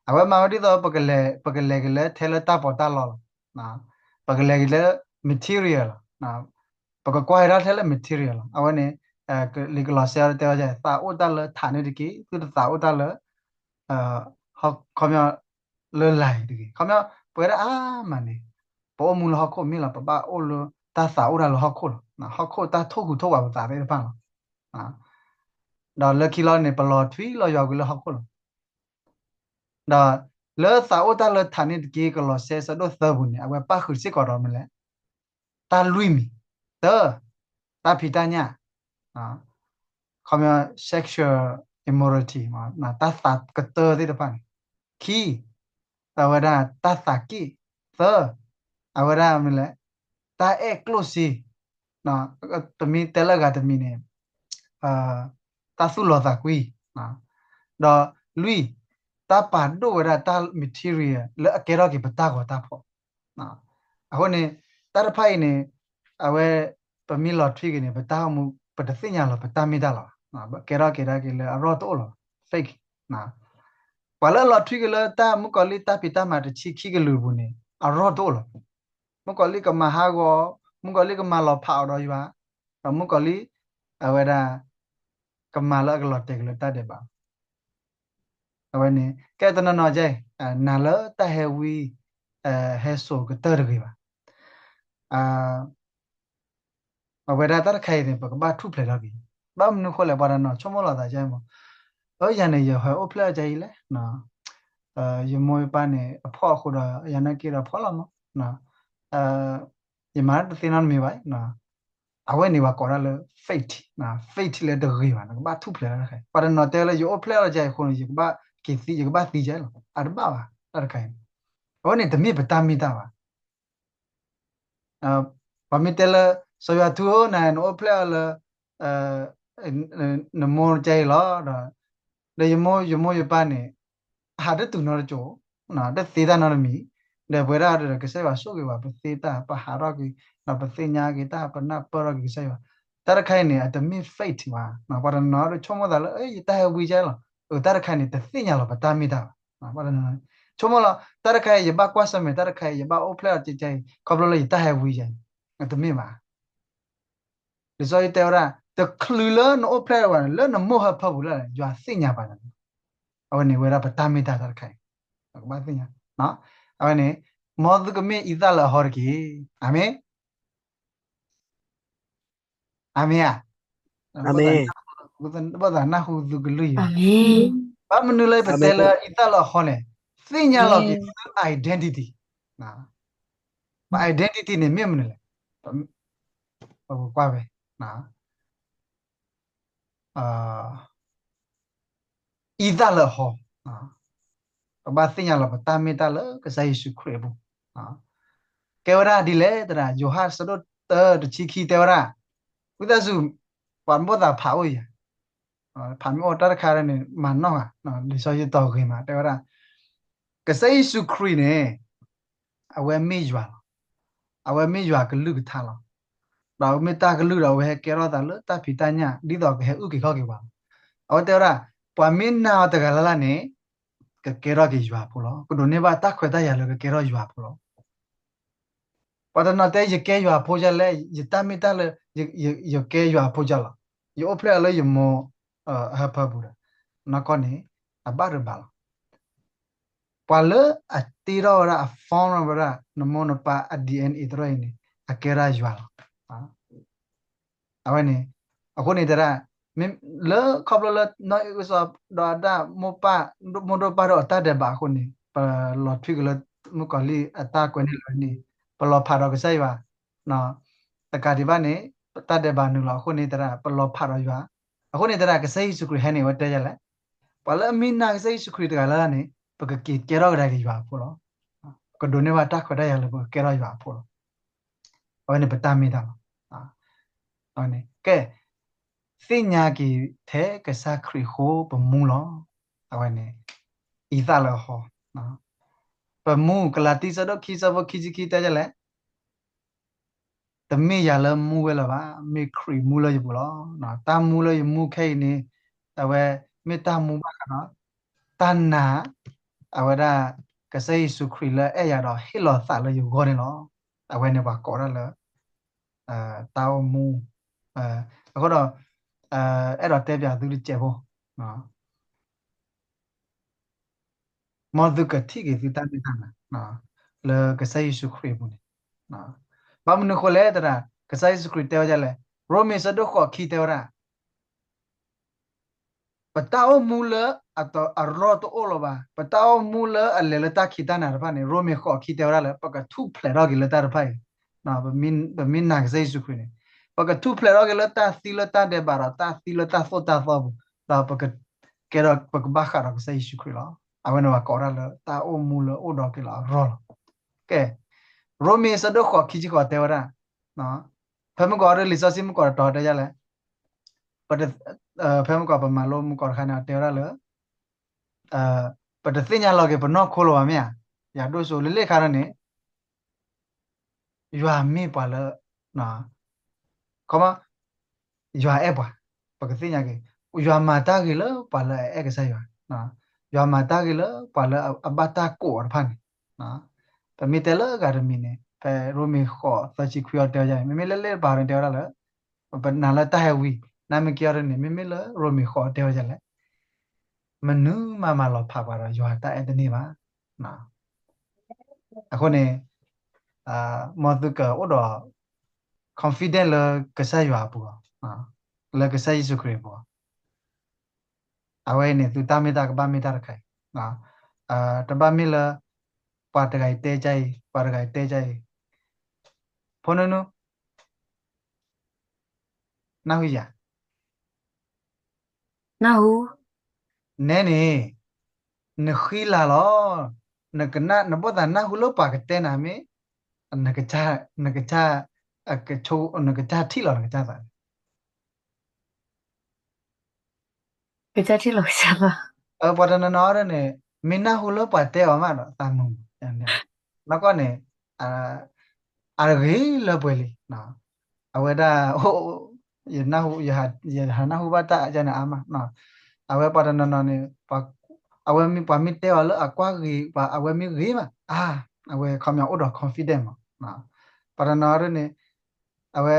အဝဲမၤဝဲဒ်သိး ပကလဲၤက့ၤလၢထဲလၢတၢ်ပီးတၢ်လီလီၤ, ပကလဲၤက့ၤလၢ material လီၤ. ပကကွၢ်ကဒါထဲလၢ material လီၤ. အဝဲန့ၣ် လံာ်ကလီးစဲတဲဝဲ သးအိၣ်တၢ်လၢထးန့ၣ်တက့ၢ်, သုတသးအိၣ်တၢ်လၢ ခီပညီ လၢလၤအံၤတဂ့ၤ. ခီပညီ ပဝဲဒၣ်အါမးန့ၣ် ပအိၣ်မူလၢဟီၣ်ခိၣ်မ့ၢ်လီၤ, ပဘၣ်အိၣ်လၢတၢ်သးအိၣ်တၢ်လၢဟီၣ်ခိၣ်လီၤ. ဟီၣ်ခိၣ်တၢ်ထိၣ်ဟူးထိၣ်ဝးပသးသ့ၣ်တဖၣ်လီၤ. ဒီးလၢခံလီၤန့ၣ် ပလီၤထွံလီၤယွၤကွံာ်လၢဟီၣ်ခိၣ်လီၤ. ဒီးလၢသးအိၣ်တၢ်လၢထးန့ၣ်တက့ၢ် ကလီးစဲဆၢဒိၣ်သၢပူၤန့ၣ် အဝဲပၣ်ဃုာ်စ့ၢ်ကီးဒီးမနုၤလဲၣ်, တၢ်လွံၢ်မံၤ, တၢ, တၢ်ဖံးတၢ်ညၣ်, ခီပညီ sexual immorality တၢ်သးကတၢၢ်သ့ၣ်တဖၣ်န့ၣ်, ခံ, အဝဲဒၣ်တၢ်သးက့ၣ်, သၢ, အဝဲဒၣ်မနုၤလဲၣ်, တၢ်အဲၣ်ကျိၣ်စ့, ပမ့ၢ်တဲလၢအဂၤတမံၤန့ၣ် တၢ်သူၣ်လီၤသးကွံ, ဒီးလွံၢ်, တၢ်ပာ်ဒိၣ်ဝဲဒၣ်တၢ် material လၢအကဲထီၣ်က့ၤပတၢ်ဂီၤတၢ်ဖီၣ်. အဃိန့ၣ် တၢ်တဖၣ်အံၤန့ၣ် အဝဲ ပမ့ၢ်လီၤထွံက့ၤန့ၣ် ပတၢ်အိၣ်မူ ပတသ့ၣ်ညါလီၤ ပတၢ်မ့ၢ်တၢ်လီၤဘၣ်. ကဲထီၣ်က့ၤဒၣ်က့ၤလၢအရီၣ်တအိၣ်လီၤ, fake. ပှၤလၢအလီၤထွံက့ၤလၢတၢ်မုၣ်ကီၤလံၢ်တၢ်ဖံးတၢ်မၤတဆံခံကလုာ်အပူၤန့ၣ် အရီၣ်တအိၣ်လီၤ. မုၣ်ကီၤလံၢ်ကမၤဟးဂီၤ, မုၣ်ကီၤလံၢ်ကမၤလီၤဖးအီၤဒီးယွၤ, ဒီးမုၣ်ကီၤလံၢ် အဝဲဒၣ် ကမၤလၢအကလီၤတဲာ်က့ၤလၢတၢ်ဒဲးဘးလီၤ. အဝဲန့ၣ် ကဲတနီၤနီၤကဲ နာ်လၢတၢ်ဟဲဝံ ဟဲစိာ်ကတၢၢ်တဂ့ၤဘၣ်. အဝဲဒၣ်တၢ်တခါအံၤန့ၣ် ပကဘၣ်ထူၣ်ဖျဲးထီၣ်က့ၤ, ဘၣ်မနုၤဃိလဲၣ် ပှၤတနီၤဆိကမိၣ်လီၤသးကဲမး, အၢ ယၤန့ၣ် ယဟဲအိၣ်ဖျဲၣ်အီၤကဲအံၤလဲၣ်, ယမိၢ်ယပၢ်န့ၣ် အဖှီၣ်အဃိဒီး ယၤနာ်က့ဒီးဖှီၣ်လီၤမး, ယမၤတသ့နီတမံၤဘၣ်. အဝဲန့ၣ်ပှၤကိးဒၣ်လၢ fake, fake လၢတဂ့ၤဘၣ်, နကဘၣ်ထူၣ်ဖျဲးလီၤတခါ. ပှၤတနီၤတဲလၢ ယအိၣ်ဖျဲၣ်အီၤကဲအံၤအဃိန့ၣ် ယကဘၣ်က့ၤသံ ယကဘၣ်သံကဲလီၤ, အတဘၣ်ဘၣ် တၢ်တခါအံၤန့ၣ်, အဝဲန့ၣ်တမ့ၢ်ပတၢ်မ့ၢ်တၢ်ဘၣ်. ပှၤမ့ၢ်တဲလၢ စီၤယွၤထူဧၢ နၤ နအိၣ်ဖျဲၣ်အီၤလၢ နမိၢ်ကဲအံၤလီၤ, ဒီး ဒီးယမိၢ်ယပၢ်န့ၣ် အဟးတတုၤနီတကၠိၢ်, တသ့တၢ်နီတမံၤ, ဒီးပဝဲဒၣ်ဒီးကစၢ်ယွၤဆိၣ်ဂ့ၤဘၣ် ပသ့တၢ် ပဟးထီၣ်က့ၤ, ဒီးပသ့ၣ်ညါက့ၤတၢ် ပနၢ်ပၢၢ်ထီၣ်က့ၤကစၢ်ယွၤ, တၢ်တခါအံၤန့ၣ် အတမ့ၢ် fake ဘၣ်. ပှၤတနီၤဒီးဆိကမိၣ်သးလၢ ယတၢ်ဟဲဝံကဲလီၤ, အတၢ်တခါအံၤန့ၣ် တသ့ၣ်ညါလီၤပတၢ်မ့ၢ်တၢ်ဘၣ်. ဆိကမိၣ်လီၤ တၢ်တခါအံၤ ယဘၣ်ကွၢ်ဆၢၣ်မဲာ် တၢ်တခါအံၤ ယဘၣ်အိၣ်ဖျဲၣ်အီၤကဲအံၤ ခီဖျိလၢယတၢ်ဟဲဝံကဲအံၤ, တမ့ၢ်ဘၣ်. လံာ်စီဆှံတဲဝဲဒၣ် တချုးလၢနအိၣ်ဖျဲၣ်ဝဲန့ၣ် လၢနမိၢ်ဟၢဖၢပူၤလၢ်လၢ် ယွၤသ့ၣ်ညါပှၤန့ၣ်လီၤ. အဝဲန့ၣ်ဝဲဒၣ်ပတၢ်မ့ၢ်တၢ်တၢ်တခါအံၤ, ကဘၣ်သ့ၣ်ညါ, အဝဲန့ၣ် မ်သုကမ့ၢ်အံသၣ်လၢအဟီတက့ၢ်. အၤမ့ၣ်. အၤမ့ၣ်ဧါ. ဘၣ်သးနၢ်ဟူသုကလုၢ်ယၤ, ဘၣ်မနုၤလၢပတဲလၢအံသၣ်လၢအဟီန့ၣ်, သ့ၣ်ညါလီၤက့ၤသု identity, ပ identity န့ၣ်မ့ၢ်မနုၤလဲၣ်. ပကကွၢ်ဖဲ အံသၣ်လၢအဟီ, ပဘၣ်သ့ၣ်ညါလီၤပတၢ်မ့ၢ်တၢ်လၢကစၢ်ယ့ၣ်ၡူးခရံာ်အပူၤ, ကဲဝဲဒၣ်ဒ်လဲၣ်သရၣ်, ယိၤဟၣ်ဆၢဒိၣ်တၢတဆံခံတဲဝဲဒၣ်, ဝံသးစူၤ ပှၤဘၣ်သးဖးအိၣ်ယၤ, ဖးမ့ၢ်အိၣ်တၢ်တခါန့ၣ် မၤနီၣ်ဂၤ, လံာ်စီဆှံတီဂ့ၤမး တဲဝဲဒၣ် ကစၢ်ယ့ၣ်ၡူးခရံာ်န့ၣ် အဝဲမ့ၢ်ယွၤလီၤ. အဝဲမ့ၢ်ယွၤကလုၢ်ကထါလီၤ. ဒီးအဝဲမ့ၢ်တၢ်ကလုၢ်ဒီး အဝဲဟဲကဲထီၣ်သးလၢတၢ်ဖံးတၢ်ညၣ် ဒ်သိးကဟဲအုၣ်က့ၤခီၣ်က့ၤပှၤလီၤ. အဝဲတဲဝဲဒၣ် ပှၤမ့ၢ်နာ်အီၤတဂၤလၢ်လၢ်န့ၣ် ကကဲထီၣ်က့ၤယွၤအဖိလီၤ. ကဒိးန့ၢ်ဘၣ်တၢ်ခွဲးတၢ်ယာ်လၢကကဲထီၣ်ယွၤအဖိလီၤ. ပှၤတနီၤတဲ ယကဲယွၤအဖိဒ်လဲၣ်, ယတၢ်မ့ၢ်တၢ်လၢ ယကဲယွၤအဖိဒ်လီၤ. ယအိၣ်ဖျဲၣ်အီၤလၢယမိၢ်အဟၢဖၢပူၤဒီး နီၢ်ကီၢ်န့ၣ် အဘၣ်တဘၣ်လီၤ. ပှၤလၢအတ့ထီၣ်ဝဲဒၣ် အ form ဝဲဒၣ် နမိၢ်နပၢ်အ DNA တဖၣ်အံၤန့ၣ် အကဲဒၣ်ယွၤလီၤ. အဝဲန့ၣ် အဃိန့ၣ်တဲဒၣ် လၢခီဖျိလၢ နီၢ်အံၣ်အုစီၤဒီးအဒၣ် မိၢ်ဒိၣ်ပၢ်ဒိၣ်အတၢ်ဒဲးဘးအဃိန့ၣ် ပလီၤထွံက့ၤလၢ မုၣ်ကီၤလံၢ်အတၢ်ကွဲးန့ၢ်လၢန့ၣ် ပလီၤဖးဒီးကစၢ်ယွၤ တကးဒံးဘၣ်န့ၣ် တၢ်ဒဲးဘးနုာ်လီၤအဃိန့ၣ် တဲဒၣ် ပလီၤဖးဒီးယွၤ. အဃိန့ၣ်တဲဒၣ် ကစၢ်ယ့ၣ်ၡူးခရံာ်ဟဲန့ၣ် အဝဲတဲယၤလဲၣ်, ပှၤလၢအမ့ၢ်နာ်ကစၢ်ယ့ၣ်ၡူးခရံာ်တဂၤလၢ်လၢ်န့ၣ် ပကက့ၤကဲထီၣ်ကဒါက့ၤယွၤအဖိလီၤ. ပကဒိးန့ၢ်ဘၣ်တၢ်ခွဲးတၢ်ယာ်လၢပကကဲထီၣ်ယွၤအဖိလီၤ. အဝဲန့ၣ်ပတၢ်မ့ၢ်တၢ်လီၤ. အဝဲန့ၣ် ကဲ သ့ၣ်ညါက့ၤထဲကစၢ်ခရံာ်အဃိပမူလီၤ. အဝဲန့ၣ် အံသၣ်လၢအဟီ ပမူ ကလၤတံ ဆၢဒိၣ်ခံ ဆၢဖိခံဆံခံ တဲဒ်လဲၣ်, တမ့ၢ်ယၤလၢမူဝဲလၢၤဘၣ်, မ့ၢ်ခရံာ်မူလၢယပူၤလီၤ. တၢ်မူလၢယမူခဲအံၤန့ၣ် အဝဲမ့ၢ်တၢ်မူဘၣ်ဃးဒီး တၢ်နာ် အဝဲဒၣ် ကစၢ်ယ့ၣ်ၡူးခရံာ်လၢအဲၣ်ယၤဒီးဟ့ၣ်လီၤသးလၢယဂီၢ်န့ၣ်လီၤ. အဝဲန့ၣ်ပှၤကိးဒၣ်လၢ တၢ်အိၣ်မူ, အဃိဒီး အဲၣ်ဒိးတဲပၠးသုတစဲးဖိ, မ်သုကထံၣ်က့ၤသုတၢ်မ့ၢ်တၢ်မၤ လၢကစၢ်ယ့ၣ်ၡူးခရံာ်အပူၤန့ၣ်, ဘၣ်မနုၤဃိလဲၣ်တဒၣ် ကစၢ်ယ့ၣ်ၡူးခရံာ်တဲဝဲဒ်လဲၣ်, ရိမ့ၤဆၢဒိၣ်ဃိးခံတဲဝဲဒၣ် ပတၢ်အိၣ်မူလၢအရီၢ်တအိၣ်လၢၤဘၣ်, ပတၢ်အိၣ်မူလၢအလဲၤလၢတၢ်ခံးတၢ်နၤတဖၣ်န့ၣ် ရိမ့ၤဃိးခံတဲဝဲဒၣ်လၢ ပကထူၣ်ဖျဲးထီၣ်က့ၤလၢတၢ်တဖၣ်အံၤ, ပမ့ၢ်နာ်ကစၢ်ယ့ၣ်ၡူးခရံာ်န့ၣ် ပကထူၣ်ဖျဲးထီၣ်က့ၤလၢတၢ်သံလၢတၢ်ဒဲးဘးဒီး တၢ်သံလၢတၢ်သိၣ်တၢ်သီပူၤ, ဒီးပကကဲဒီးပကဘၣ်ဃးဒီးကစၢ်ယ့ၣ်ၡူးခရံာ်လီၤ. အဝဲန့ၣ်ပှၤကိးဒၣ်လၢတၢ်အိၣ်မူလၢအိၣ်ဒီးက့ၤလၢအရီၢ်လီၤ. ကဲ, ရိမ့ၤဆၢဒိၣ်ဃိးခံဆံဃိးတဲဝဲဒၣ်, ဖဲမုၢ်ကီးဒီးလံာ်စီဆှံမုၢ်ကီးတတီၤတဲဒ်လဲၣ်, ဖဲမုၢ်ကီးပမၤလိမုၢ်ကီးတခါန့ၣ် အတဲဝဲဒၣ်လၢ ပတသ့ၣ်ညါလီၤက့ၤပနီၢ်ခိလၢၤဘၣ်မ့ၢ်ဧါ, ယၤဒိၣ်စိလၢလ့ၣ်ခါဒီးန့ၣ် ယွၤမ့ၢ်ပှၤလၢ ခီမီ, ယွၤအဲၣ်ပှၤ, ပကသ့ၣ်ညါက့ၤ, ယွၤမၤတၢ်ဂ့ၤလၢပှၤလၢအအဲၣ်ကစၢ်ယွၤ, ယွၤမၤတၢ်ဂ့ၤလၢပှၤလၢအဘၣ်တၢ်ကိးအီၤတဖၣ်န့ၣ်, ပမ့ၢ်တဲလၢအဂၤတမံၤန့ၣ် ဖဲရိမ့ၤဃိးသၢဆံခွံအီၤတဲဝဲဒ်န့ၣ် မ့မ့ၢ်လၢလ့ၣ်တပၤန့ၣ်တဲဝဲဒၣ်လၢ ပနာ်လၢတၢ်ဟဲဝံၤ နမ့ၢ်ကဲအီၤဒ်န့ၣ် မ့မ့ၢ်လၢရိမ့ၤဃိးတဲဝဲဒ်လဲၣ်, မနုၤမးမၤလီၤဖးပှၤဒီးယွၤတၢ်အဲၣ်တန့ၢ်ဘၣ်. အဃိန့ၣ် မ်သုကအိၣ်ဒီး confident လၢကစၢ်ယွၤအပူၤလီၤ, လၢကစၢ်ယ့ၣ်ၡူးခရံာ်အပူၤလီၤ. အဝဲအံၤန့ၣ် သုတၢ်မ့ၢ်တၢ်ကဘၣ်မ့ၢ်တၢ်တခါအံၤ, တဘၣ်မ့ၢ်လၢ ပှၤတဂၤအံၤတဲကအံၤ ပှၤတဂၤအံၤတဲကအံၤ, ဖိနုနု နၢ်ဟူယၤ နၢ်ဟူ, နဲန့ၣ် နဃံလၤလီၤ, နကနၣ် နဘၣ်သးနၢ်ဟူလၢပှၤကတဲနၤမ့ၢ် နကစၢ် နကစၢ် အကဆိ နကစၢ်ထံၣ်လီၤနကစၢ်သး ကစၢ်ထံၣ်လီၤကစၢ်လီၤ. ပှၤတနီၤနီၤဒ်န့ၣ် မ့ၢ်နၢ်ဟူလၢပှၤတဲအီၤမးဒီး သးမုာ်မး, နီၢ်ကီၢ်န့ၣ် အဂ့ၤလၢပှဲၤလံ, အဝဲဒၣ် ယနၢ်ဟူ ယဟးနၢ်ဟူဘၣ်တၢ်ယန့ၣ်အါမး, အဝဲပှၤတနီၤနီၤန့ၣ် အဝဲမ့ၢ်ပှၤမ့ၢ်တဲအီၤလၢအကွၢ်ဂ့ၤ ပှၤအဝဲမ့ၢ်ဂ့ၤမး အါ အဝဲခီပညီအိၣ်ဒီး confident မး, ပှၤတနီၤဒ်န့ၣ် အဝဲ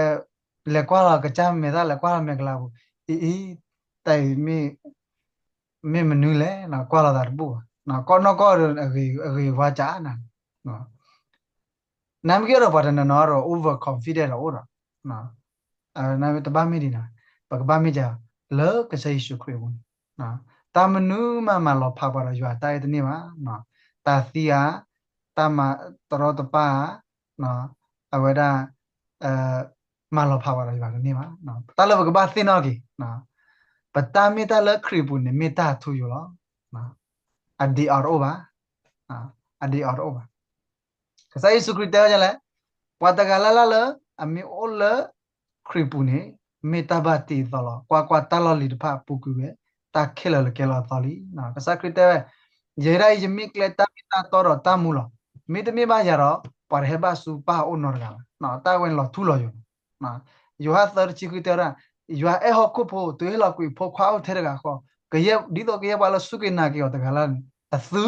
လဲၤကွၢ်လီၤကစၢ်မဲာ်သၣ် လဲၤကွၢ်လီၤမဲာ်ကလၤပူၤ အံၤအံၤ တၢ်အံၤ မ့ၢ်မနုၤလဲၣ် ကွၢ်လီၤသးတဘူၣ်ဘၣ်, ကီၢ်နီၢ်ကီၢ်ဒီး အဂ့ၤဝါစၢ်နၤ, နမ့ၢ်ကဲဒီးပှၤတနီၤနီၤဒီး over confident ဒီးအိၣ်ဒီး, တဘၣ်မ့ၢ်ဒ်န့ၣ်, ပကဘၣ်မ့ၢ်ဒ် လၢကစၢ်ယ့ၣ်ၡူးခရံာ်အပူၤန့ၣ်, တၢ်မနုၤမးမၤလီၤဖးပှၤဒီးယွၤတၢ်အဲၣ်တန့ၢ်ဘၣ်, တၢ်သံဧါ, တၢ်မၤတရီတပါဧါ, အဝဲဒၣ် မၤလီၤဖးပှၤဒီးယွၤတန့ၢ်ဘၣ်, တၢ်လၢပကဘၣ်သ့ၣ်နီၣ်က့ၤ, ပတၢ်မ့ၢ်တၢ်လၢခရံာ်အပူၤန့ၣ် မ့ၢ်တၢ်အထူအယိာ်လီၤ, အဒ့အီၤတအိၣ်ဘၣ်, အဒ့အီၤတအိၣ်ဘၣ်. ကစၢ်ယ့ၣ်ၡူးခရံာ်တဲဝဲဒ်လဲၣ်, ပှၤတဂၤလၢ်လၢ်လၢ အမ့ၢ်အိၣ်လၢခရံာ်ပူၤန့ၣ် မ့ၢ်တၢ်ဘၣ်တ့အသီလီၤ. ကွၢ်ကွၢ်, တၢ်လီၢ်လံၤတဖၣ်ပူၤကွံာ်ဝဲ, တၢ်ခဲလၢာ်လၢကဲလီၤအသီလံ. ကစၢ်ခရံာ်တဲဝဲ, ယဲဒၣ်အံၤ ယမ့ၢ်ကျဲတၢ်မ့ၢ်တၢ်တီဒီးတၢ်မူလီၤ. မ့တမ့ၢ်ဘၣ်ယၤဒီး ပှၤတဟဲဘၣ်ဆူပၢ်အအိၣ်နီတဂၤဘၣ်. တၢ်ဝဲန့ၣ်လီၤထူလီၤယိာ်လီၤ. ယိၤဟၣ်သၢတဆံဃုတဲဝဲဒၣ်, ယွၤအဲၣ်ဟီၣ်ခိၣ်ဖိ တုၤဟ့ၣ်လီၤကွံာ်အဖိခွါအိၣ်ထဲတဂၤဃီ, ကယဲၢ် ဒ်သိးကယဲၢ်ပှၤလၢစူၢ်က့ၤနာ်က့ၤအီၤတဂၤလၢ်လၢ်န့ၣ် အသု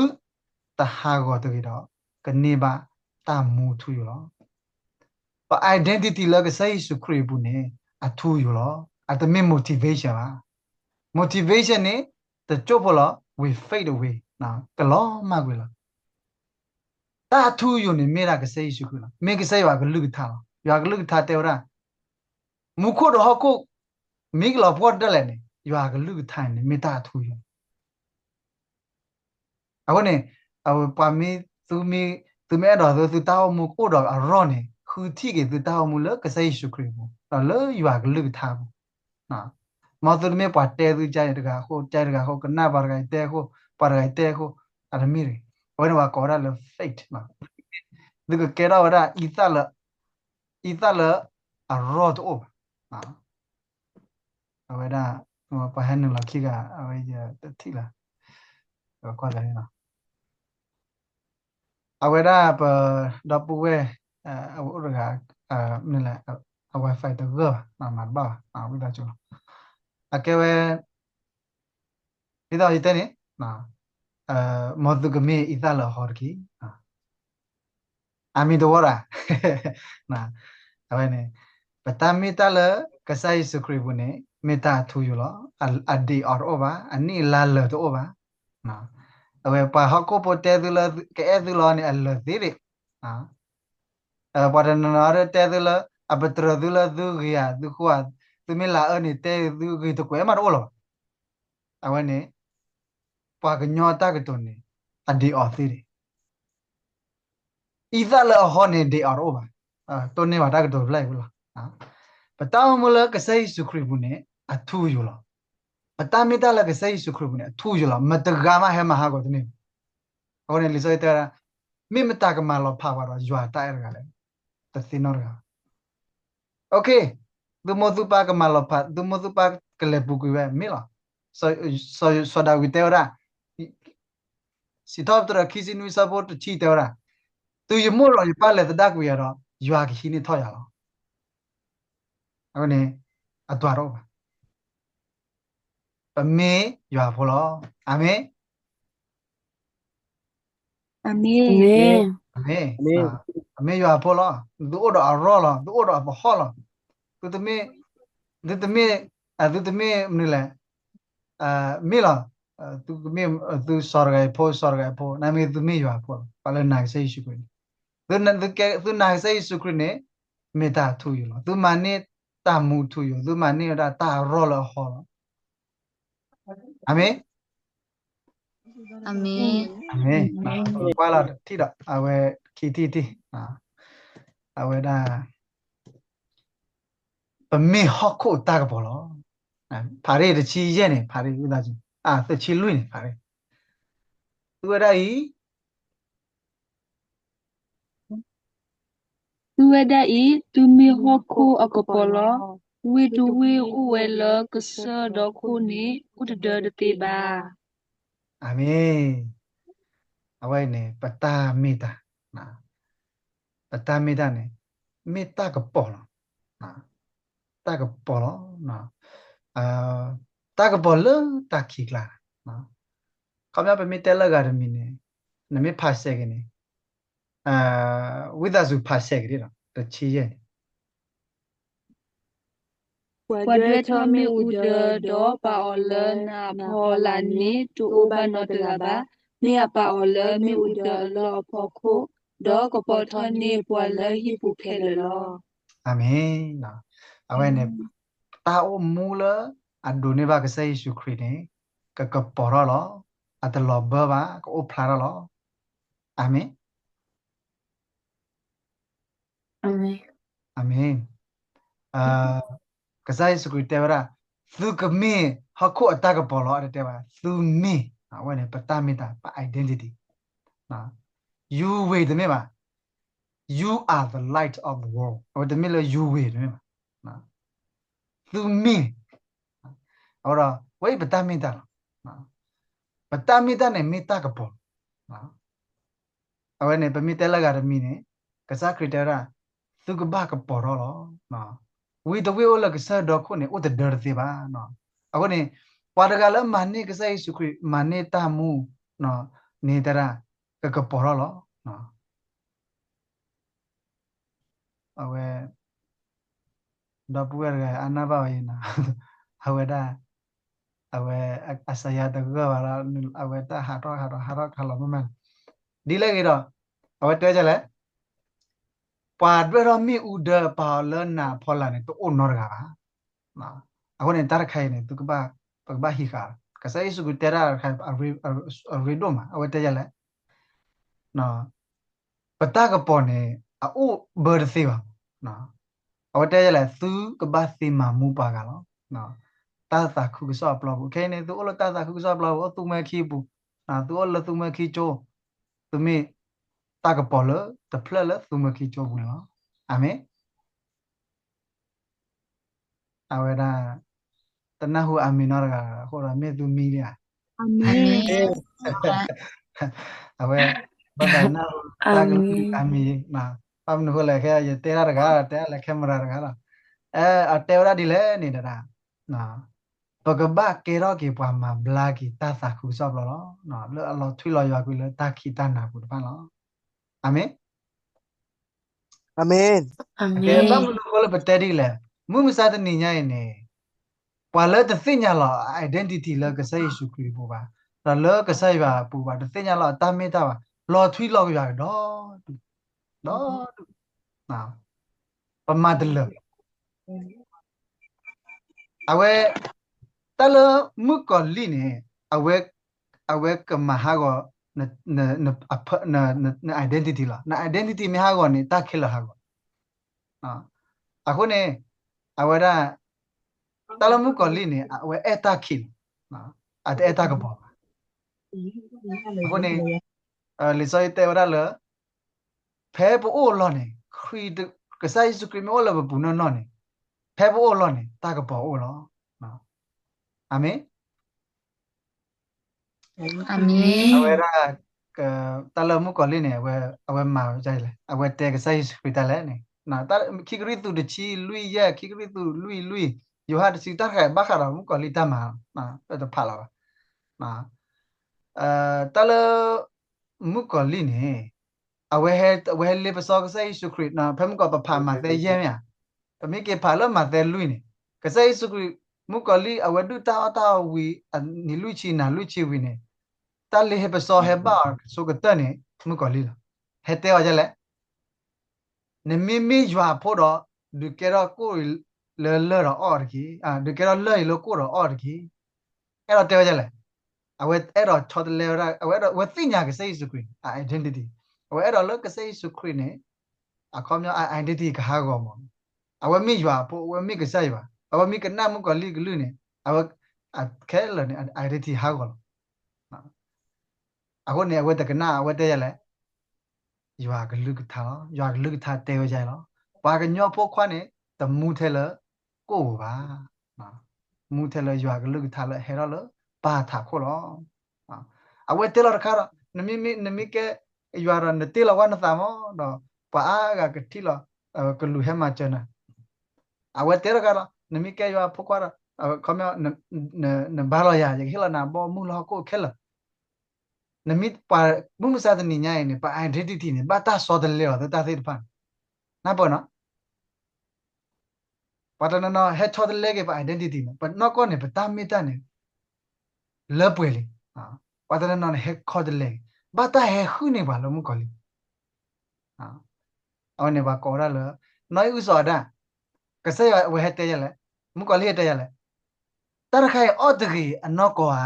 တဟးဂီၤတဂ့ၤဒီး ကန့ၢ်ဘၣ်တၢ်မူထူယိာ်လီၤ. ပ identity လၢကစၢ်ယ့ၣ်ၡူးခရံာ်အပူၤန့ၣ် အထူယိာ်လီၤ. အတမ့ၢ် motivation ဘၣ်. Motivation န့ၣ် တကၠိၢ်ဖိလီၤ, will fade away, ကလီၤမၢ်ကွံာ်လီၤ. တၢ်ထူယိာ်န့ၣ်မ့ၢ်ဒၣ်ကစၢ်ယ့ၣ်ၡူးခရံာ်လီၤ. မ့ၢ်ကစၢ်ယွၤအကလုၢ်ကထါလီၤ. ယွၤအကလုၢ်ကထါတဲဝဲဒၣ် မူခိၣ်ဒီးဟီၣ်ခိၣ် မ့ၢ်ကလီၤပှီၢ်ဒၣ်လဲာ်န့ၣ် ယွၤအကလုၢ်ကထါန့ၣ် မ့ၢ်တၢ်ထူယိာ်လီၤ. အဃိန့ၣ် ပှၤမ့ၢ် သုမ့ၢ် သုမ့ၢ်အဲၣ်ဒိးသု သုတၢ်အိၣ်မူကအိၣ်ဒီးအရီၢ်န့ၣ် ဃုထံၣ်က့ၤသုတၢ်အိၣ်မူလၢကစၢ်ယ့ၣ်ၡူးခရံာ်အပူၤ ဒီးလၢယွၤအကလုၢ်ကထါအပူၤ. မ်သုတမ့ၢ်ပှၤတဲသုကါန့ၣ်တဂၤအဃိ ကါတဂၤအဃိ ကနၣ်ပှၤတဂၤအံၤတဲအဃိ ပှၤတဂၤအံၤတဲအဃိ အတမ့ၢ်တဂ့ၤ. အဝဲန့ၣ်ပှၤကိးဝဲဒၣ်လၢ faith လီၤ. သုကကဲထီၣ်ဝဲဒၣ် အံသၣ်လၢ အံသၣ်လၢ အရီၢ်တအိၣ်ဘၣ်. အဝဲဒၣ် ပှၤဟဲနုာ်လီၤခံဂၤ အဝဲယတထံၣ်လၢၤ ကွၢ်လၢၤန့ၣ်လီၤ. အဝဲဒၣ်ပဒီပုၢ်ဝဲၢ် အအိၣ်တဂၤ မ့ၢ်လဲၣ် အ Wi-Fi တဂၢၢ်ဘၣ် မၤတဘၣ်ဘၣ် ဝံသးစူၤလီၤ. အကဲဝဲ ဒ်သိးယတဲန့ၣ် မ်သုကမ့ၢ်အံသၣ်လၢအဟီတက့ၢ်. အမ့ၢ်တဝီတၢ် အဝဲန့ၣ် ပတၢ်မ့ၢ်တၢ်လၢကစၢ်ယ့ၣ်ၡူးခရံာ်အပူၤန့ၣ် မ့ၢ်တၢ်အထူအယိာ်လီၤ. အဒ့ၣ်အီၤတအိၣ်ဘၣ်, အနံၣ်အလါလၢာ်တအိၣ်ဘၣ်. အဝဲပှၤဟီၣ်ခိၣ်ဖိတဲသုလၢ ကအဲၣ်သုလီၤန့ၣ် အလၢာ်သ့ဒံး. ပှၤတနီၤနီၤတဲသုလၢ အပတြၢၤသုလၢသုဂ့ၤဧါ သုဃိဧါ, သုမ့ၢ်လၤအၢန့ၣ် တဲသုဂ့ၤတကွဲးမးတအိၣ်လၢၤဘၣ်. အဝဲန့ၣ် ပှၤကညီတၢ်ကတိၤန့ၣ် အဒ့ၣ်အီၤသ့ဒံး. အံသၣ်လၢအဟီန့ၣ် ဒ့ၣ်အီၤတအိၣ်ဘၣ်. တိၢ်န့ၢ်ဘၣ်တၢ်ကတိၤတဖျၢၣ်အံၤလီၤ. ပတၢ်အိၣ်မူလၢကစၢ်ယ့ၣ်ၡူးခရံာ်အပူၤန့ၣ် အထူအယိာ်လီၤ. ပတၢ်မ့ၢ်တၢ်လၢကစၢ်ယ့ၣ်ၡူးခရံာ်အပူၤန့ၣ် အထူအယိာ်လီၤ. မတဂၤမးဟဲမၤဟးဂီၤတန့ၢ်ဘၣ်. အဃိန့ၣ် လံာ်စီဆှံတဲဝဲဒၣ် မ့ၢ်မတၤကမၤလီၤဖးပှၤဒီး ယွၤအတၢ်အဲၣ်တဂၤလဲၣ်. တသ့နီတဂၤဘၣ်. သုမိၢ်သုပၢ်ကမၤလီၤဖး, သုမိၢ်သုပၢ်ကလဲၤပူၤကွံာ်ဝဲ မ့ၢ်လီၤ. စီၤဒၤဝံးတဲဝဲဒၣ်, စံးထီၣ်ပတြၢၤခံဆံနွံဆၢဖိတဆံတဲဝဲဒၣ်, တုၤယမိၢ်ဒီးယပၢ်လဲၤသဒၣ်ကွံာ်ယၤဒီး ယွၤကဟံးန့ၢ်ထီၣ်ယၤလီၤ. အဃိန့ၣ် အတၢ်တအိၣ်ဘၣ်. ပမ့ၢ်ယွၤအဖိလီၤ. အၤမ့ၣ်. အၤမ့ၣ်. အၤမ့ၣ်. ပမ့ၢ်ယွၤအဖိလီၤ. သုအိၣ်ဒီးအရီၢ်လီၤ. သုအိၣ်ဒီးအပဟီၣ်လီၤ. သုတမ့ၢ်, သုတမ့ၢ်, သုတမ့ၢ်မနုၤလဲၣ်. မ့ၢ်လီၤ. သုမ့ၢ်သုစီၤတဂၤအဖိ စီၤတဂၤအဖိ နမ့ၢ်သုမ့ၢ်ယွၤအဖိလီၤ. ပှၤလၢနာ်ကစၢ်ယ့ၣ်ၡူးခရံာ်န့ၣ်, သုနာ်ကစၢ်ယ့ၣ်ၡူးခရံာ်န့ၣ် မ့ၢ်တၢ်ထူယိာ်လီၤ. သုမၤန့ၢ်တၢ်မူထူယိာ်, သုမၤန့ၢ်ဝဲဒၣ်တၢ်အရီၢ်လၢအဟီလီၤ. အၤမ့ၣ်. အၤမ့ၣ်. ကွၢ်လီၤတထံၣ်ဒီး အဝဲခံထံၣ်တထံၣ်, အဝဲဒၣ် ပမ့ၢ်ဟီၣ်ခိၣ်အတၢ်ကပီၤလီၤ. ဖးရ့ၣ်တဆံယဲၢ်န့ၣ် ဖးရ့ၣ်ဝံသးစူၤ, အသၢဆံလွံၢ်န့ၣ် ဖးရ့ၣ်, သုဝဲဒၣ်အံၤ သုဝဲဒၣ်အံၤ သုမ့ၢ်ဟီၣ်ခိၣ်အကပီၤလီၤ. ဝ့ၢ်တဝ့ၢ်အိၣ်ဝဲလၢကစၢၢ်ဒီခိၣ်န့ၣ် အိၣ်တဒၢတသ့ဘၣ်. အၤမ့ၣ်. အဝဲအံၤန့ၣ် ပတၢ်မ့ၢ်တၢ်, ပတၢ်မ့ၢ်တၢ်န့ၣ် မ့ၢ်တၢ်ကပီၤလီၤ. တၢ်ကပီၤလီၤ. တၢ်ကပီၤလၢတၢ်ခံးကျါ, ခီပညီပမ့ၢ်တဲလၢဂၤတမံၤန့ၣ် နမ့ၢ်ဖးစဲးက့ၤန့ၣ်, ဝံသးစူၤဖးစဲးက့ၤဒ်ဒီး တဆံယဲၢ်န့ၣ်, ပှၤဒွဲၣ်ထီၣ်မ့ၣ်အူဒၢဒီးပာ်အီၤလၢနးအဖီလာ်န့ၣ် တအိၣ်ဘၣ်နီတဂၤဘၣ်. မ့ၢ်အပာ်အီၤလၢမ့ၣ်အူဒၢအလီၢ်အဖီခိၣ်, ဒီးကပီၤထီၣ်န့ၢ်ပှၤလၢဟံၣ်ပူၤခဲလၢာ်လီၤ. အၤမ့ၣ်. အဝဲန့ၣ် တၢ်အိၣ်မူလၢအဒိးန့ၢ်ဘၣ်ကစၢ်ယ့ၣ်ၡူးခရံာ်န့ၣ် ကကပီၤထီၣ်လီၤ. အတလီၤဘၢဘၣ်, ကအိၣ်ဖျါထီၣ်လီၤ. အၤမ့ၣ်. အၤမ့ၣ်. ကစၢ်ယ့ၣ်ၡူးခရံာ်တဲဝဲဒၣ်, သုကမ့ၢ်ဟီၣ်ခိၣ်အတၢ်ကပီၤလီၤ အတတဲဘၣ်, သုမ့ၢ်, အဝဲန့ၣ် ပတၢ်မ့ၢ်တၢ်, ပ identity. You will တမ့ၢ်ဘၣ်, You are the light of the world. အဝဲတမ့ၢ်လၢ You will တမ့ၢ်ဘၣ်, သုမ့ၢ်, အဝဲဒီး ဝဲအံၤပတၢ်မ့ၢ်တၢ်လီၤ. ပတၢ်မ့ၢ်တၢ်န့ၣ် မ့ၢ်တၢ်ကပီၤလီၤ. အဝဲန့ၣ် ပမ့ၢ်တဲလၢဂၤတမံၤန့ၣ် ကစၢ်ခရံာ်တဲဝဲဒၣ်, သုကဘၣ်ကပီၤထီၣ်လီၤ. ဝ့ၢ်တဝ့ၢ်အိၣ်လၢကစၢၢ်ဒီခိၣ်န့ၣ် အိၣ်တဒၢတသ့ဘၣ်. အဃိန့ၣ် ပှၤတဂၤလၢမၤန့ၢ်ကစၢ်ယ့ၣ်ၡူးခရံာ် မၤန့ၢ်တၢ်မူန့ၣ် တဲဒၣ် ကကပီၤထီၣ်လီၤ. အဝဲ ဒီပုၢ်ဝဲၢ်တဂၤအါနၢ်ဘၣ်ဝဲအံၤနီၤ, အဝဲဒၣ်, အဝဲ အစၢယၤတဂၢၢ်ဘၣ်ဒီး အဝဲတၢ်ဟးထီၣ်ဟးထီၣ်ဟးထီၣ်ခးလီၤမ့ၢ်မး, ဒ်လဲၣ်ဂ့ၤဒီး အဝဲတဲဒ်လဲၣ်, ပှၤဒွဲၣ်ထီၣ်မ့ၣ်အူဒၢပာ်အီၤလၢနးအဖီလာ်န့ၣ် တအိၣ်နီတဂၤဘၣ်. အဃိန့ၣ် တၢ်တခါအံၤန့ၣ် သုကဘၣ်, ပကဘၣ်ဟံးဃာ်, ကစၢ်ယ့ၣ်ၡူးခရံာ်တဲဒၣ်တခါ အရ့ဒိၣ်မး, အဝဲတဲဒ်လဲၣ် ပတၢ်ကပီၤန့ၣ် အအိၣ်ဘၢတသ့ဘၣ်. အဝဲတဲဒ်လဲၣ်, သုကဘၣ်သ့မၤမူပှၤဂၤလီၤ. တၢ်သးခုကစီၣ်အပျီပူၤ, ခဲအံၤန့ၣ် သုအိၣ်လၢတၢ်သးခုကစီၣ်အပျီပူၤ, အိၣ်သူမွဲခံပူၤ, သုအိၣ်လၢသူမွဲခံကၠိ, သုမ့ၢ်တၢ်ကပီၤလၢတဖျၢၣ်လၢသူမွဲခံကၠိပူၤန့ၣ်လီၤ. အၤမ့ၣ်. အဝဲဒၣ် တနၢ်ဟူအၤမ့ၣ်နီတဂၤ, အဃိဒီးမ့ၢ်သုမံလံဧါ. အဝဲ ဘၣ်သးနၢ်ဟူတၢ်ကလုၢ်အၤမ့ၣ်, ဘၣ်မနုၤဃိလဲၣ်, ခဲအံၤယတဲတၢ်တဂၤ, တဲဒၣ်လၢ camera တဂၤလီၤ. အတဲဝဲဒၣ်ဒ်လဲၣ်န့ၣ်ဒၣ်, ပကဘၣ်ကဲထီၣ်က့ၤပှၤမၤဘျါက့ၤတၢ်သးခုကစီၣ်ပျီလီၤ, လၢအလီၤထွံလီၤယွၤကွံာ်လၢတၢ်ခံးတၢ်နၤပူၤတဖၣ်လီၤ. အၤမ့ၣ်. အၤမ့ၣ်. ဘၣ်မနုၤအဃိလၢပတဲဒ်လဲၣ်, မုၢ်မဆါတနံၤညါအံၤန့ၣ် ပှၤလၢတသ့ၣ်ညါလီၤ identity လၢကစၢ်ယ့ၣ်ၡူးခရံာ်အပူၤဘၣ်, ဒီးလၢကစၢ်ယွၤအပူၤဘၣ်, တသ့ၣ်ညါလီၤအတၢ်မ့ၢ်တၢ်ဘၣ်, လီၤထွံလီၤကယွၤကဒီးဒူၣ်, ဒီးဒူၣ်, ပမၤတလၢာ် အဝဲ တၢ်လၢမုၣ်ကီၤလံၢ်န့ၣ် အဝဲ အဝဲကမၤဟးဂီၤ န identity လီၤ. န identity မ့ၢ်ဟးဂီၤန့ၣ် တၢ်ခဲလၢာ်ဟးဂီၤ. အဃိန့ၣ် အဝဲဒၣ် တၢ်လၢမုၣ်ကီၤလံၢ်န့ၣ် အဝဲအဲၣ်တၢ်ခံးလီၤ. အတအဲၣ်တၢ်ကပီၤဘၣ်. အဃိန့ၣ် လံာ်စီဆှံတဲဝဲဒၣ်လၢ ဖဲပအိၣ်အလီၢ်န့ၣ် ခရံာ် ကစၢ်ယ့ၣ်ၡူးခရံာ်မ့ၢ်အိၣ်လၢပပူၤနီၢ်နီၢ်န့ၣ် ဖဲပအိၣ်အလီၢ်န့ၣ် တၢ်ကပီၤအိၣ်လီၤ. အၤမ့ၣ်. အဝဲဒၣ် တၢ်လၢမုၣ်ကီၤလံၢ်န့ၣ် အဝဲမၤဝဲဒ်လဲၣ်, အဝဲတဲကစၢ်ယ့ၣ်ၡူးခရံာ်တၢ်လဲၣ်န့ၣ် ခံကရံၣ်သူးတဆံလွံၢ်ယဲၢ်, ခံကရံၣ်သူးလွံၢ်လွံၢ်, ယိၤဟၣ်တဆံ, တၢ်တခါအံၤဘၣ်ဃးဒီးမုၣ်ကီၤလံၢ်တၢ်မၤ တဖးလီၤဘၣ်. တၢ်လၢ မုၣ်ကီၤလံၢ်န့ၣ် အဝဲ အဝဲဟဲလ့ပစီကစၢ်ယ့ၣ်ၡူးခရံာ်, ဖဲမုၢ်ကီၤပဖးမးသဲယဲၢ်မ့ၢ်ဧါ, ပမ့ၢ်က့ၤဖးလၢမးသဲလွံၢ်န့ၣ် ကစၢ်ယ့ၣ်ၡူးခရံာ် မုၣ်ကီၤလံၢ် အဝဲဒုၣ်တၢ်အီၣ်တၢ်အီဝံၤ အနံၤလွံၢ်ဆံနၤလွံၢ်ဆံဝံၤန့ၣ် တၢ်လ့ဟဲပစီဟဲဘၣ်အီၤကဆိကတၢၢ်န့ၣ် မုၣ်ကီၤလံၢ်လီၤ. ဟဲတဲအီၤဒ်လဲၣ်, နမ့မ့ၢ်ယွၤအဖိဒီး ဒုးကဲထီၣ်ကိၣ်အံၤလၢလၢၢ်ဒီးအီၣ်တက့ၢ်, ဒုးကဲထီၣ်လၢၢ်အံၤလၢကိၣ်ဒီးအီၣ်တက့ၢ်. အဲၣ်ဒိးတဲဝဲဒ်လဲၣ်, အဝဲအဲၣ်ဒိးဆီတလဲဝဲဒၣ်, အဝဲအဲၣ်ဒိး အဝဲသ့ၣ်ညါကစၢ်ယ့ၣ်ၡူးခရံာ်န့ၣ် အ identity, အဝဲအဲၣ်ဒိးလၢကစၢ်ယ့ၣ်ၡူးခရံာ်န့ၣ် အခီပညီအ identity ကဟးဂီၤမး, အဝဲမ့ၢ်ယွၤအဖိ, အဝဲမ့ၢ်ကစၢ်ယွၤ, အဝဲမ့ၢ်ကနၣ်မုၣ်ကီၤလံၢ်အကလုၢ်န့ၣ် အဝဲ ခဲလၢာ်န့ၣ် အ identity ဟးဂီၤလီၤ. အဃိန့ၣ် အဝဲတကနၣ် အဝဲတဲဒ်လဲၣ်, ယွၤကလုၢ်ကထါလီၤ. ယွၤကလုၢ်ကထါတဲဝဲဒ်အံၤလီၤ, ပှၤကညီဖိခွါန့ၣ် တမူထဲလၢကိၣ်ဧိၤဘၣ်, မူထဲလၢယွၤကလုၢ်ကထါလၢဟဲထီၣ်လၢပၢ်ထးခိၣ်လီၤ. အဝဲတဲလီၤတခါဒီး နမ့မ့ၢ် နမ့ၢ်ကဲယွၤဒီး နတ့လီၤဝဲနသးမးဒီး ပှၤအါဂၤကထံၣ်လီၤ, ကလူးဟဲမၤစၢၤနၤ. အဝဲတဲတခါဒီး နမ့ၢ်ကဲယွၤဖိခွါ, အခီပညီ နဘါလီၤယၤ ယကဟ့ၣ်လီၤနၤဘီမုၢ်လၢဟီၣ်ခိၣ်ခဲလၢာ်. နမ့ၢ်ပှၤ မုၢ်မဆါတနံၤညါအံၤန့ၣ် ပှၤ identity န့ၣ် ဘၣ်တၢ်ဆီတလဲလီၤသတးသ့ၣ်တဖၣ်န့ၣ်, နၢ်ပၢၢ်နီၤ, ပှၤတနီၤနီၤဟဲဆီတလဲက့ၤပှၤ identity န့ၣ် ပနီၢ်ကီၢ်န့ၣ် ပတၢ်မ့ၢ်တၢ်န့ၣ် လၢပှဲၤလံ. ပှၤတနီၤနီၤန့ၣ် ဟဲဆီတလဲက့ၤ, ဘၣ်တၢ်ဟဲဟုၣ်န့ၢ်ပှၤလၢမုၣ်ကီၤလံၢ် အဝဲန့ၣ်ပှၤကိးဝဲဒၣ်လၢ နီၢ်အံၣ်အုၣ်စီၤအၤဒၣ်, ကစၢ်ယွၤအဝဲဟဲတဲယၤလဲၣ်, မုၣ်ကီၤလံၢ်ဟဲတဲယၤလဲၣ်, တၢ်တခါအံၤအီၣ်တဂ့ၤအနီၢ်ကီၢ်ဧါ,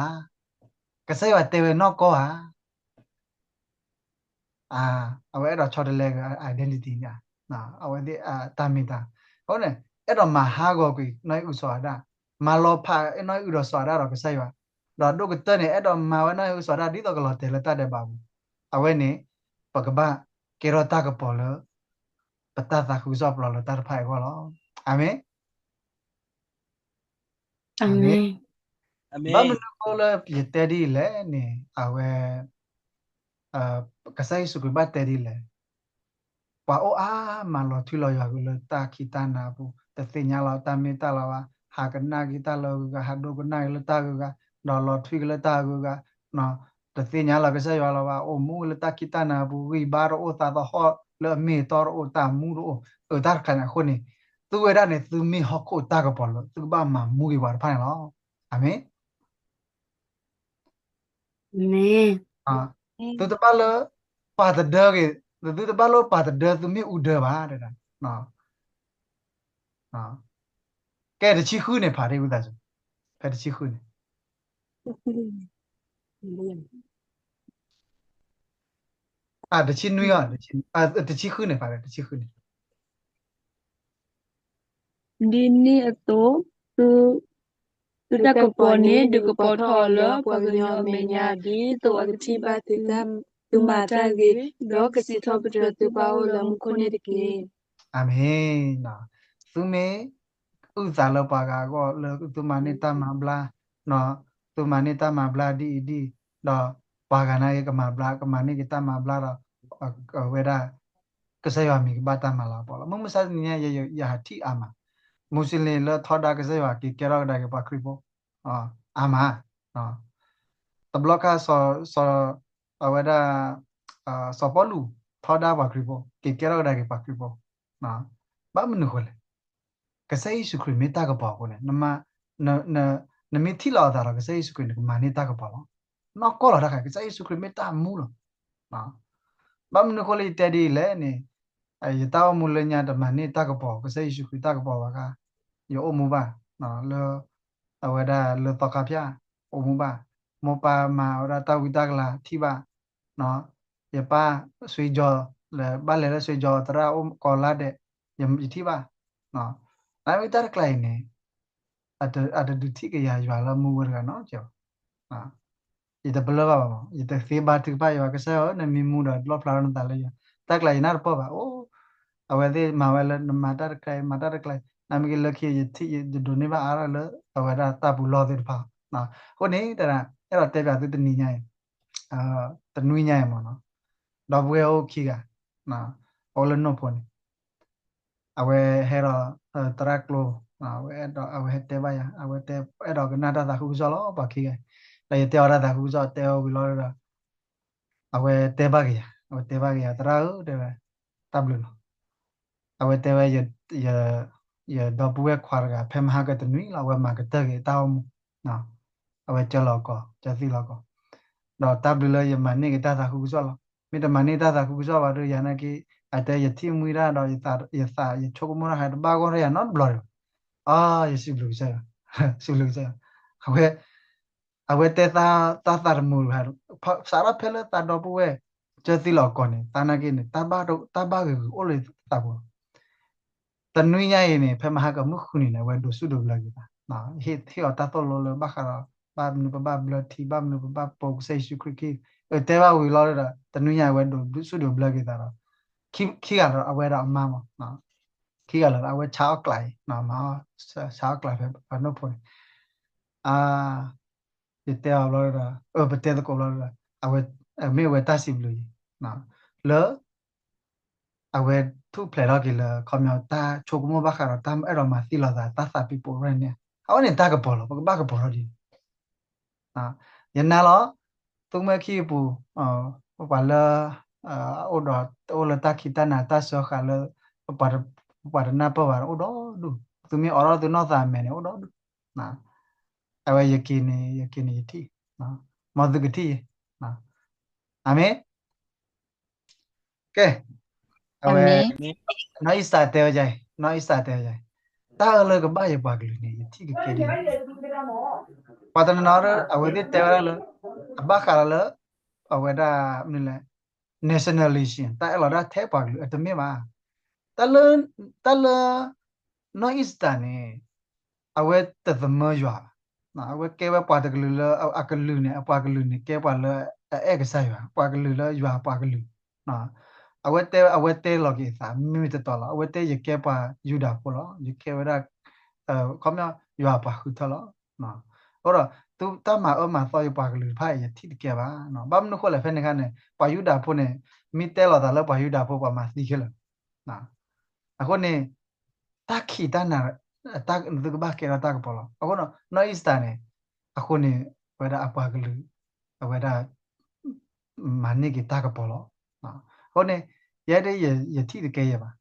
ကစၢ်ယွၤတဲဝဲနီၢ်ကီၢ်ဧါ. အဝဲအဲၣ်ဒိးဆီတလဲက့ၤ identity န့ၣ်, အဝဲသ့ၣ်တၢ်မ့ၢ်တၢ်, အဃိန့ၣ် အဲၣ်ဒိးမၤဟးဂီၤကွံာ်နီၢ်အံၣ်အုၣ်စီၤအၤဒၣ်, မၤလီၤဖးနီၢ်အံၣ်အုၣ်ဒီးစီၤအၤဒၣ်ဒီးကစၢ်ယွၤ, ဒီးဒိၣ်ကတၢၢ်န့ၣ် အဲၣ်ဒိးမၤဝဲနီၢ်အံၣ်အုၣ်စီၤအၤဒၣ် ဒ်သိးကလီၤတဲာ်လၢတၢ်ဒဲးဘးပူၤ, အဝဲန့ၣ် ပကဘၣ်ကဲထီၣ်တၢ်ကပီၤလၢ ပတၢ်သးခုကစီၣ်ပျီလၢတၢ်တဖၣ်အံၤအဂီၢ်လီၤ. အၤမ့ၣ်. ဘၣ်မနုၤအဃိလၢယတဲဒ်လဲၣ်န့ၣ် အဝဲ ကစၢ်ယ့ၣ်ၡူးခရံာ်ဘၣ်တဲဒ်လဲၣ်, ပှၤအိၣ်အါမးလီၤထွံလီၤယွၤက့ၤလၢတၢ်ခံးတၢ်နၤအပူၤ, တသ့ၣ်ညါလီၤတၢ်မ့ၢ်တၢ်လီၤဘၣ်, ဟးကနၣ်က့ၤတၢ်လၢအဂုၤအဂၤ, ဟးဒိကနၣ်က့ၤလၢတၢ်အဂုၤအဂၤ, ဒီးလီၤထွံက့ၤလၢတၢ်အဂုၤအဂၤ, တသ့ၣ်ညါလီၤကစၢ်ယွၤလီၤဘၣ်, အိၣ်မူလၢတၢ်ခံးတၢ်နၤအပူၤ, ဂံၢ်ဘါတအိၣ်, သးသဟီၣ်လၢအမ့ၢ်အတီတအိၣ်, တၢ်မူတအိၣ်, အတၢ်တခါန့ၣ်အဃိန့ၣ်, သုဝဲဒၣ်န့ၣ် သုမ့ၢ်ဟီၣ်ခိၣ်တၢ်ကပီၤလၢ သုကဘၣ်မၤမူက့ၤပှၤတဖၣ်န့ၣ်လီၤ. အၤမ့ၣ်. သုတဘၣ်လၢပာ်တဒၢက့ၤ, သုတဘၣ်လၢပာ်တဒၢ သုမ့ၢ်အူဒၢဘၣ်. ကဲတဆံဃုန့ၣ် ဖးဒ်ဝံသးစူၤ, ဖဲတဆံဃုန့ၣ် တဆံနွံ, တဆံဃုန့ၣ် ဖးဒ်တဆံဃုန့ၣ်. ဒ်န့ၣ်အသိး သုတၢ်ကပီၤန့ၣ် ဒုးကပီၤထီၣ်အီၤလၢပှၤကညီအမဲာ်ညါ, ဒ်သိးအကထံၣ်ဘၣ်သုမၤတၢ်ဂ့ၤ, ဒီးကစံးထီၣ်ပတြၢၤသုဘၣ်အိၣ်လၢမူခိၣ်န့ၣ်တက့ၢ်. အၤမ့ၣ်. သုမ့ၢ်အုၣ်သးလၢပှၤဂၤအဂီၢ်လၢသုမၤန့ၢ်တၢ်မၤဘျါ, သုမၤန့ၢ်တၢ်မၤဘျါဒ်အံၤဒ်အံၤ, ဒီးပှၤဂၤနာ်က့ကမၤဘျါ, ကမၤန့ၢ်က့ၤတၢ်မၤဘျါဒီး အဝဲဒၣ် ကစၢ်ယွၤမံၤကဘၣ်တၢ်မၤလၤကပီၤလီၤ. မုၢ်မဆါတနံၤညါ ယဟးထံၣ်အါမး, မူးစလ့ၣ်လၢထီဒါကစၢ်ယွၤ က့ၤကဲထီၣ်ကဒါက့ၤပှၤခရံာ်ဖိ အါမး, တဘျီခါ အဝဲဒၣ် စီၤပီလူး ထီဒါပှၤခရံာ်ဖိ က့ၤကဲထီၣ်ကဒါက့ၤပှၤခရံာ်ဖိ ဘၣ်မနုၤဃိလဲၣ်. ကစၢ်ယ့ၣ်ၡူးခရံာ်မ့ၢ်တၢ်ကပီၤအဃိန့ၣ် နမ့ၢ်ထံၣ်လီၤအသးဒီး ကစၢ်ယ့ၣ်ၡူးခရံာ်န့ၣ် ကမၤန့ၢ်တၢ်ကပီၤလီၤ. နီၢ်ကီၢ်လီၤတၢ်ခါ ကစၢ်ယ့ၣ်ၡူးခရံာ်မ့ၢ်တၢ်မူလီၤ. ဘၣ်မနုၤဃိလၢယတဲဒ်အံၤလဲၣ်န့ၣ်, ယတၢ်အိၣ်မူလၢညါတမၤန့ၢ်တၢ်ကပီၤ ကစၢ်ယ့ၣ်ၡူးခရံာ်တၢ်ကပီၤဘၣ်ခါ, ယအိၣ်မူဘၣ်, လၢ အဝဲဒၣ်လၢသီခါဖၠၣ် အိၣ်မူဘၣ်, မိၢ်ပၢ်မၤဝဲဒၣ်တၢ်ဝံတၢ်ကလၤထံၣ်ဘၣ်, ယပၢ် ဆွေကျော် လၢ ဘၣ်လဲၤလၢ ဆွေကျော် သရၣ်အိၣ်ကိးလါဒဲး, ယထံၣ်ဘၣ်, နမ့ၢ်တၢ်တကျါအံၤန့ၣ် အတဒုးထံၣ်က့ၤယၤယွၤလၢမူဝဲတဂၤနီတစဲးဘၣ်. ယတပလၢၢ်ဘၣ်ဘၣ်မး ယတသ့ဘါထုကဖၣ်ယွၤ ကစၢ်ဧၢ နမ့ၢ်မူဒီး လီၣ်ဖျါထီၣ်နသးလၢယွၤ, တၢ်ကျါယနၢ်တပၢၢ်ဘၣ်, အိၣ် အဝဲသ့ၣ်မၤဝဲလၢ နမၤတၢ်တကျါအံၤ မၤတၢ်တကျါအံၤ နမ့ၢ်က့ၤလၢခံ ယထံၣ်ယဒိးန့ၢ်ဘၣ်အါထီၣ်လၢ အဝဲဒၣ်တၢ်ပူၤလီၢ်သ့ၣ်တဖၣ်, အဃိန့ၣ် တၢ်အဲၣ်ဒိးတဲပၠးသုတနံၤညါအံၤ တနွံညါအံၤမးနီၤ, ဒီပုၢ်ဝဲၢ်အိၣ်ခံဂၤ, အအိၣ်လၢနိၣ်ဖိန့ၣ်, အဝဲဟဲဒီး သရၣ်ကျိ, အဝဲဟဲတဲဘၣ်ယၤ, အဝဲတဲအဲၣ်ဒိးကနၣ်တၢ်သးခုကစီၣ်လီၤ ပှၤခံဂၤ, ဒီးယတဲအီၤတၢ်သးခုကစီၣ် တဲအီၤဝံၤလီၤဒီး အဝဲတဲဘၣ်က့ၤယၤ, အဝဲတဲဘၣ်က့ၤယၤ သရၣ်ဧၢ တဲဝဲ, တၢ်ဘျုးလီၤ. အဝဲတဲဝဲ ယဒီပုၢ်ဝဲၢ်ခွါတဂၤ ဖဲမဟါကတနွံလီၤ အဝဲမၤကတၢၢ်က့ၤတၢ်အိၣ်မူ, အဝဲကၢလီၤကီး ကၢသံလီၤကီး, ဒီးတၢ်ဘျုးလၢယမၤန့ၢ်က့ၤတၢ်သးခုကစီၣ်လီၤ. မ့ၢ်တမၤန့ၢ်တၢ်သးခုကစီၣ်ဘၣ်ဒီး ယၤနာ်က့ အတဲယထံၣ်မှံဒၣ်ဒီး ယသးယဆိကမိၣ်တၢ်ဟဲတဘၣ်ဂီၢ်ထီၣ်ယၤနီတဘျီဒီး, အါ ယစံးဘျုးကစၢ်ယွၤ, စံးဘျုးကစၢ်ယွၤ, အဝဲ အဝဲတဲသး တၢ်သးတမုာ်တခါ, စးထီၣ်ဖဲလၢသးဒီပုၢ်ဝဲၢ် ကၢသံလီၤကီးန့ၣ် သးနာ်က့န့ၣ် တၢ်ဘၣ်ဂ့ၤဂ့ၤအိၣ်လၢသးပူၤလီၤ. တနွံညါအံၤန့ၣ် ဖဲမဟါကမုၢ်ဃုနံၤန့ၣ် အဝဲဒိးဆူၣ်ဒိးဘျၢက့ၤသး, ဟ့ၣ်အီၤတၢ်သိၣ်လိလၢဘၣ်ဃးဒီး ဘၣ်မနုၤပဘၣ်ဘျၢထံ ဘၣ်မနုၤပဘၣ်ပိာ်ကစၢ်ယ့ၣ်ၡူးခရံာ်ခံ, အတဲဘၣ်ဝံၤလီၤဒီး တနွံညါအဝဲဒိးဆူၣ်ဒိးဘျၢက့ၤသးဒီး ခံဂၤလီၤအဝဲဒၣ်အမါမး, ခံဂၤလီၤအဝဲဆါအီၣ်ကျးအံၤ, ဆါအီၣ်ကျးဖဲပှၤနိၣ်ဖိန့ၣ်, အ ယတဲအီၤဘျီဒီး ပတဲသကိးဘျီဒီး မ့ၢ်အဝဲတၢ်စံးဘျုးအံၤ လၢ အဝဲထူၣ်ဖျဲးထီၣ်က့ၤလၢ ခီပညီတၢ်ဆိကမိၣ်ဘၣ်ဃးဒီးတၢ်အဲၣ်ဒိးမၤသံလိာ်သး တၢ်သးပံၢ်ပိာ်ရဲၣ်န့ၣ် အဝဲန့ၣ်တၢ်ကပီၤလီၤ ပကဘၣ်ကပီၤထီၣ်ဒ်န့ၣ် ယနာ်လီၤ သုမ့ၢ်ခံအပူၤ ပှၤလၢ အိၣ်ဒီး အိၣ်လၢတၢ်ခံးတၢ်နၤတၢ်စၢဃာ်လၢ ပှၤတနၢ်ပၢၢ်ဘၣ်အိၣ်ဒီဒူၣ် သုမ့ၢ်အိးထီၣ်သုနီၢ်သးအမဲာ်န့ၣ် အိၣ်ဒီဒူၣ် အဝဲယက့ၤန့ၣ် ယက့ၤန့ၣ်ယထံၣ် မ်သုကထံၣ်ယဲ အၤမ့ၣ် ကဲ အဝဲ နီၢ်အံၣ်စတၢ်တဲဝဲဒ်အံၤ နီၢ်အံၣ်စတၢ်တဲဝဲဒ်အံၤ တၢ်အၢလၢကဘၣ်ယပှၤကလုာ်န့ၣ် ယထံၣ်ကကဲဒ်အံၤ ပှၤတနီၤနီၤ အဝဲသ့ၣ်တဲဝဲဒၣ်လၢ အဘၣ်ဃးလၢ အဝဲဒၣ် မနုၤလဲၣ် nationalism တၢ်အဲၣ်လီၤတၢ်ထဲပှၤကလုာ် အတမ့ၢ်ဘၣ် တၢ်လၢ တၢ်လၢ နီၢ်အံၣ်စတၢ်န့ၣ် အဝဲတသမၢယွၤဘၣ် အဝဲကဲဝဲပှၤတကလုာ်လၢ အကလုာ်န့ၣ် အပှၤကလုာ်န့ၣ် ကဲပှၤလၢအအဲၣ်ကစၢ်ယွၤ ပှၤကလုာ်လၢယွၤပှၤကလုာ် အဝဲတဲ အဝဲတဲလီၤက့ၤအသး မ့မ့ၢ်တတီၤလီၤ အဝဲတဲယကဲပှၤယူဒၤဖိလီၤ ယကဲဝဲဒၣ် ခီပညီယွၤပှၤဃုထၢလီၤ အဃိဒီး သုတၢ်မၤအၢမၤသီယပှၤကလုာ်တဖၣ်အံၤ ယထံၣ်တကဲဘၣ် ဘၣ်မနုၤဃိလဲၣ် ဖဲန့ၣ်အခါန့ၣ် ပှၤယူဒၤဖိန့ၣ် မ့ၢ်တဲလီၤသးလၢပှၤယူဒၤဖိ ပှၤမၤသံခဲလၢာ် အဃိန့ၣ် တၢ်ခံးတၢ်နၤ သုကဘၣ်ကဲထီၣ်တၢ်ကပီၤလီၤ အဃိ နီၢ်အံၣ်စတၢ်န့ၣ် အဃိန့ၣ် အဝဲဒၣ်အပှၤကလုာ် အဝဲဒၣ် မၤန့ၢ်က့ၤတၢ်ကပီၤလီၤ အဃိန့ၣ် ယဲဒၣ်ယထံၣ်တကဲယဲဘၣ်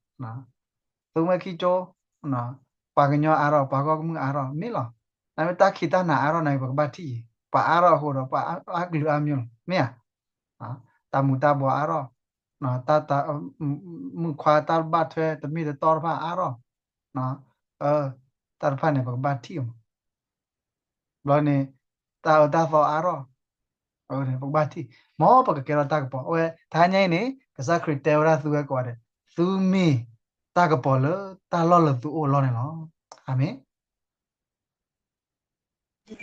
သုမ့ၢ်ခံကၠိ ပှၤကညီအါထီၣ် ပှၤဂီၢ်ကမုၢ်အါထီၣ် မ့ၢ်လီၤ နမ့ၢ်တၢ်ခံးတၢ်နၤအါထီၣ်န့ၣ် ပကဘၣ်ထံၣ်အံၤ ပှၤအါထီၣ်အဃိဒီး ပှၤအါကလုာ်အါမံၤလီၤ မ့ၢ်ဧါ တၢ်မူၤတၢ်ဘှီးအါထီၣ် တၢ် မုၣ်ခွါတၢ်ဘၣ်ထွဲ တမ့ၢ်တတီတဖၣ်အါထီၣ် တၢ်တဖၣ်န့ၣ် ပကဘၣ်ထံၣ်အီၤမး ဘျီန့ၣ် တၢ်အၢတၢ်သီအါထီၣ် ပကဘၣ်ထံၣ် မ်ပကကဲထီၣ်တၢ်ကပီၤ အဝဲ တဟါညါအံၤန့ၣ် ကစၢ်ခရံာ်တဲဝဲဒၣ်သုဝဲကိးဂၤဒဲး သုမ့ၢ်တၢ်ကပီၤလၢတၢ်လီၢ်လၢသုအိၣ်အလီၢ်န့ၣ်လီၤ အၤမ့ၣ်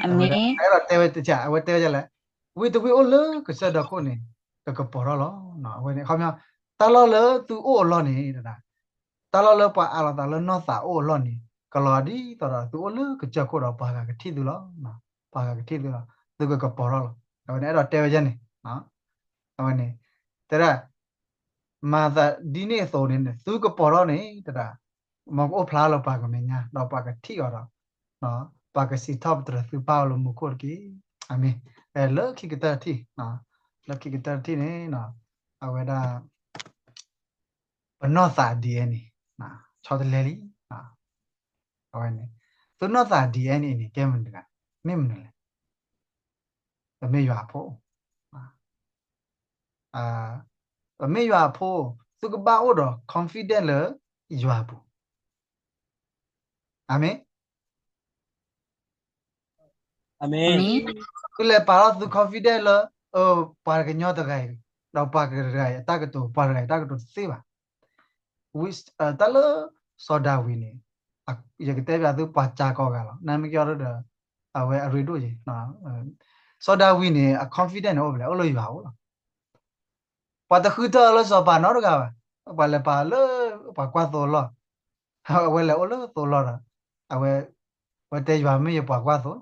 အဝဲဒၣ် အဝဲတဲဝဲတကး အဝဲတဲဝဲဒ်လဲၣ် ဝ့ၢ်တဝ့ၢ်အိၣ်လၢကစၢၢ်ဒီခိၣ်န့ၣ် ကကပီၤထီၣ်လီၤ အဝဲန့ၣ် ခီပညီ တၢ်လီၢ်လၢသုအိၣ်အလီၢ်န့ၣ် တၢ်လီၢ်လၢပှၤအးလီၤသးလၢနီၢ်သးအိၣ်အလီၢ်န့ၣ် ကလီၤဒ်သိးဒီးသုအိၣ်လၢကစၢၢ်ခိၣ်ဒီးပှၤဂၤကထံၣ်သုလီၤ ပှၤဂၤကထံၣ်သုလီၤ သုကကပီၤထီၣ်လီၤ အဝဲန့ၣ် အဲၣ်ဒိးတဲဝဲဒ်န့ၣ် အဝဲန့ၣ် တဲဒၣ် မၤသးဒ်န့ၣ်အသိးန့ၣ် သုကပီၤထီၣ်န့ၣ် တဒၣ် မ်ကအိၣ်ဖျါလၢပှၤကမဲာ်ညါ ဒီးပှၤကထံၣ်အီၤဒီး ပှၤကစံးထီၣ်ပတြၢၤသုပၢ်အီၤလၢမူခိၣ်တက့ၢ်. အၤမ့ၣ်. လၢခံကတၢၢ်တထံၣ်, လၢခံကတၢၢ်တထံၣ်န့ၣ် အဝဲဒၣ် ပနီၢ်သးဒ်အံၤန့ၣ် ဆီတလဲလံ. အဝဲန့ၣ် သုနီၢ်သး DNA န့ၣ် ကဲမနုၤတဂၤ, မ့ၢ်မနုၤလဲၣ်. ပမ့ၢ်ယွၤအဖိ, ပမ့ၢ်ယွၤအဖိ, သုကဘၣ်အိၣ်ဒီး confident လၢယွၤအပူၤ. အၤမ့ၣ်. သုလဲၤပာ်ထီၣ်သု confident လၢ ပှၤကညီတဂၤအံၤ, ဒီးပှၤတဂၤအံၤအတၢ်ကတိၤ, ပှၤတဂၤအံၤအတၢ်ကတိၤတသ့ဘၣ်. တၢ်လၢစီၤဒၤဝံးန့ၣ်, ယကတဲပျးသုပှၤကၠါကိးဂၤလီၤ, နမ့ၢ်ကီဒီး အဝဲအရ့ဒိၣ်ယံၤ. စီၤဒၤဝံးန့ၣ် အ confident န့ၣ်အိၣ်ဖဲလဲၣ်, အိၣ်လၢယွၤအအိၣ်လီၤ. ပှၤတဃုထၢအီၤလၢစီၤပၤနီတဂၤဘၣ်, ပှၤလဲၤပာ်လၢပှၤကွၢ်သိလီၢ်, အဝဲလဲၤအိၣ်လၢသိလီၢ်ဒီး အဝဲ, အဝဲတဲယွၤမ့ၢ်ယပှၤကွၢ်သိ,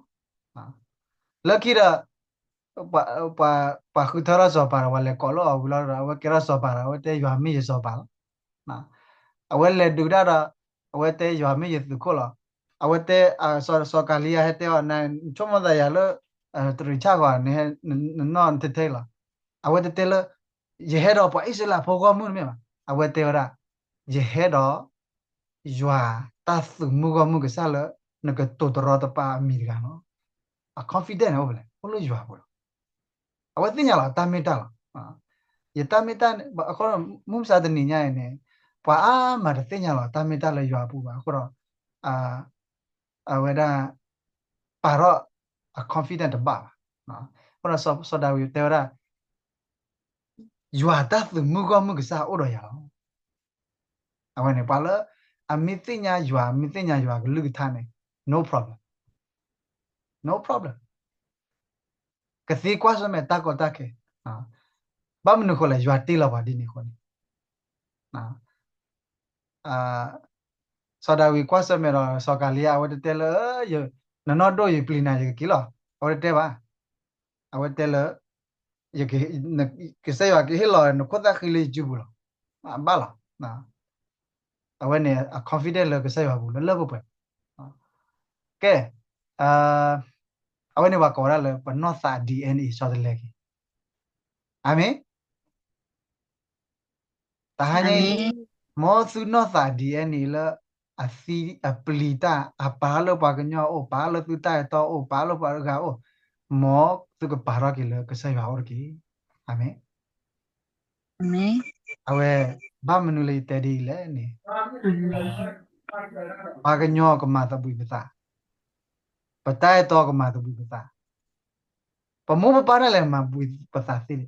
လၢခံဒီး ပှၤဃုထၢထီၣ်စီၤပၤဒီး ပှၤလဲၤကိးလၢအီၤဝံၤလီၤဒီး အဝဲကဲထီၣ်စီၤပၤဒီး အဝဲတဲယွၤမ့ၢ်ယစီၤပၤလီၤ. အဝဲလဲၤဒုးတၢ်ဒီး အဝဲတဲယွၤမ့ၢ်ယသုးခိၣ်လီၤ. အဝဲတဲ, စီၤကၤလံယါဟဲတဲအီၤ, နဆိကမိၣ်သးယၤလၢ တရံးဆၣ်ဃီ, နနီၢ်နထဲထဲလီၤ. အဝဲတတဲလၢ ယဟဲဒီးပှၤအံၣ်စရ့လးဖိဂီၢ်မုၢ်တမ့ၢ်ဘၣ်, အဝဲတဲဝဲဒၣ် ယဟဲဒီး ယွၤတၢ်သုးမုၢ်ဂီၢ်မုၢ်ကစၢ်လၢ နကတိၤတရီတပါအမံၤတဂၤလီၤ. အ confident န့ၣ်အိၣ်ဖဲလဲၣ်, အိၣ်လၢယွၤအပူၤလီၤ. အဝဲသ့ၣ်ညါလီၤအတၢ်မ့ၢ်တၢ်လီၤ. ယတၢ်မ့ၢ်တၢ်, မုၢ်မဆါတနံၤညါအံၤန့ၣ် ပှၤအါမးတသ့ၣ်ညါလီၤအတၢ်မ့ၢ်တၢ်လၢယွၤအပူၤဘၣ်အဃိဒီး အဝဲဒၣ် ပာ်ထီၣ်အ confident တဘၣ်ဘၣ်. အဃိဒီးစီၤဒၤဝံးတဲဝဲဒၣ် ယွၤတၢ်သုးမုၢ်ဂီၢ်မုၢ်ကစၢ်အိၣ်ဒီးယၤလီၤ. အဝဲန့ၣ် ပှၤလၢအမ့ၢ်သ့ၣ်ညါယွၤ, မ့ၢ်သ့ၣ်ညါယွၤကလုၢ်ကထါန့ၣ် no problem, no problem. ကသ့ကွၢ်ဆၢၣ်မဲာ်တၢ်ကီတၢ်ခဲ, ဘၣ်မနုၤဃိလဲၣ်, ယွၤတ့လီၤပှၤဒ်န့ၣ်အဃိန့ၣ် စီၤဒၤဝံးကွၢ်ဆၢၣ်မဲာ်ဒီး စီၤကၤလံယါ အဝဲတတဲလၢ နနီၢ်ဒိၣ်ယပျံၤနၤ ယကက့ၤလီၤ, အဝဲတတဲဘၣ်. အဝဲတဲလၢ ကစၢ်ယွၤကဟ့ၣ်လီၤနခိၣ်သၣ်ဃံလၢယစုပူၤလီၤ. ဘၣ်လီၤ. အဝဲန့ၣ် အ confident လၢကစၢ်ယွၤပူၤလၢလၢပှဲၤပှဲၤ. ကဲ, အဝဲန့ၣ်ပှၤကိးဝဲဒၣ်လၢ ပနီၢ်သး DNA ဆီတလဲက့ၤ. အၤမ့ၣ်. တဟါညါအံၤ မ်သုနီၢ်သး DNA လၢ အသံအပျံၤတၢ် အပာ်လၢပှၤကညီအိၣ်, ပာ်လၢသုတၢ်အဲၣ်တီအိၣ်, ပာ်လၢပှၤတဂၤအိၣ်, မ်သုကပာ်ထီၣ်က့ၤလၢကစၢ်ယွၤအိၣ်တက့ၢ်. အၤမ့ၣ်. အဝဲ ဘၣ်မနုၤလၢယတဲဒ်အံၤလဲၣ်န့ၣ်, ပှၤကညီကမၤသဘှံးပသး, ပတၢ်အဲၣ်တီကမၤသဘှံးပသး, ပမိၢ်ပပၢ်ဒၣ်လဲာ်မၤဘှံးပသးသ့လံ,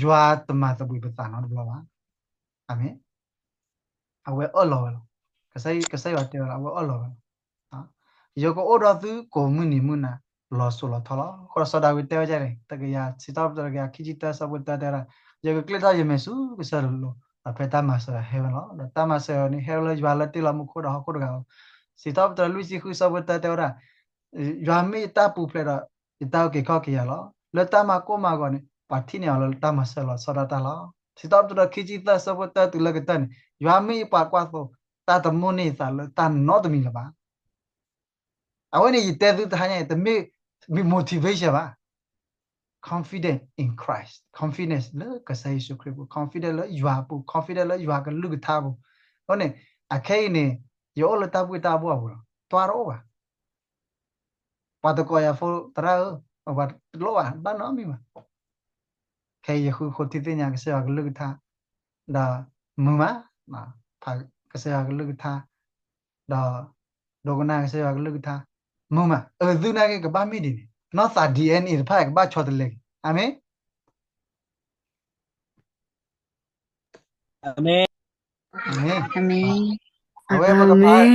ယွၤတမၤသဘှံးပသးနီတဘျီဘၣ်. အၤမ့ၣ်. အဝဲအၢၣ်လီၤဝဲလီၤ. ကစၢ်ယွၤတဲဝဲလီၤ, အဝဲအၢၣ်လီၤဝဲလီၤ. ယကအိၣ်ဒီးသုကိးမုၢ်နံၤမုၢ်နၤ လီၤစိၤလီၤထီလီၤ. အဃိဒီးစီၤဒၤဝံးတဲဝဲဒ်န့ၣ်, တကယၤ, စံးထီၣ်ပတြၢၤ တကယၤခံဆံတၢ ဆၢဖိတၢတဲဝဲဒၣ်, ယကကျဲထီၣ်ယမဲာ်ဆူကစၢၢ်လိၤလိၤ, ဒီးဖဲတၢ်မၤစၢၤဟဲဝဲလီၤ. ဒီးတၢ်မၤစၢၤန့ၣ် ဟဲဝဲလၢယွၤလၢတ့လီၤမူခိၣ်ဒီးဟီၣ်ခိၣ်တဂၤဧိၤ. စံးထီၣ်ပတြၢၤလွံၢ်ဆံဃု ဆၢဖိတၢတဲဝဲဒၣ်, ယွၤမ့ၢ်ယတၢ်ပူၤဖျဲးဒီး ယတၢ်အုၣ်က့ၤခီၣ်က့ၤယၤလီၤ. လၢတၢ်မၤကိၢ်မၤဂီၤန့ၣ် ပှၤထံၣ်န့ၢ်အီၤလၢတၢ်မၤစၢၤလီၤဆီဒၣ်တၢ်လီၤ. စံးထီၣ်ပတြၢၤခံဆံသၢ ဆၢဖိတၢတုၤလၢကတၢၢ်န့ၣ် ယွၤမ့ၢ်ယပှၤကွၢ်သိ, တၢ်တမိၣ်န့ၢ်ယသးလၢတၢ်နီတမံၤလၢၤဘၣ်. အဝဲန့ၣ်ယတဲသုတဟါညါအံၤ တမ့ၢ် motivation ဘၣ်. Confident in Christ, confidence လၢကစၢ်ယ့ၣ်ၡူးခရံာ်အပူၤ, confident လၢယွၤအပူၤ, confident လၢယွၤကလုၢ်ကထါအပူၤ. အဃိန့ၣ် အခဲအံၤန့ၣ် ယအိၣ်လၢတၢ်ဘှ့ၣ်တၢ်ဘှီၣ်အပူၤလီၤ. တွၤတအိၣ်ဘၣ်. ပှၤတကိးယၤဖိသရၣ်ဧၢ, ပှၤတလိၣ်ဘၣ်, ဘၣ်နီတမံၤဘၣ်. ခဲအံၤယဃုဃိထံသ့ၣ်ညါကစၢ်ယွၤကလုၢ်ကထါ, ဒီးမုာ်မး, ဖးကစၢ်ယွၤကလုၢ်ကထါ, ဒီးဒိကနၣ်ကစၢ်ယွၤကလုၢ်ကထါ, မုာ်မး. အၢ သုနာ်က့ ကဘၣ်မ့ၢ်ဒ်န့ၣ်, နီၢ်သး DNA တဖၣ်ကဘၣ်ဆီတလဲက့ၤ. အၤမ့ၣ်. အၤမ့ၣ်. အဝဲပကဖး,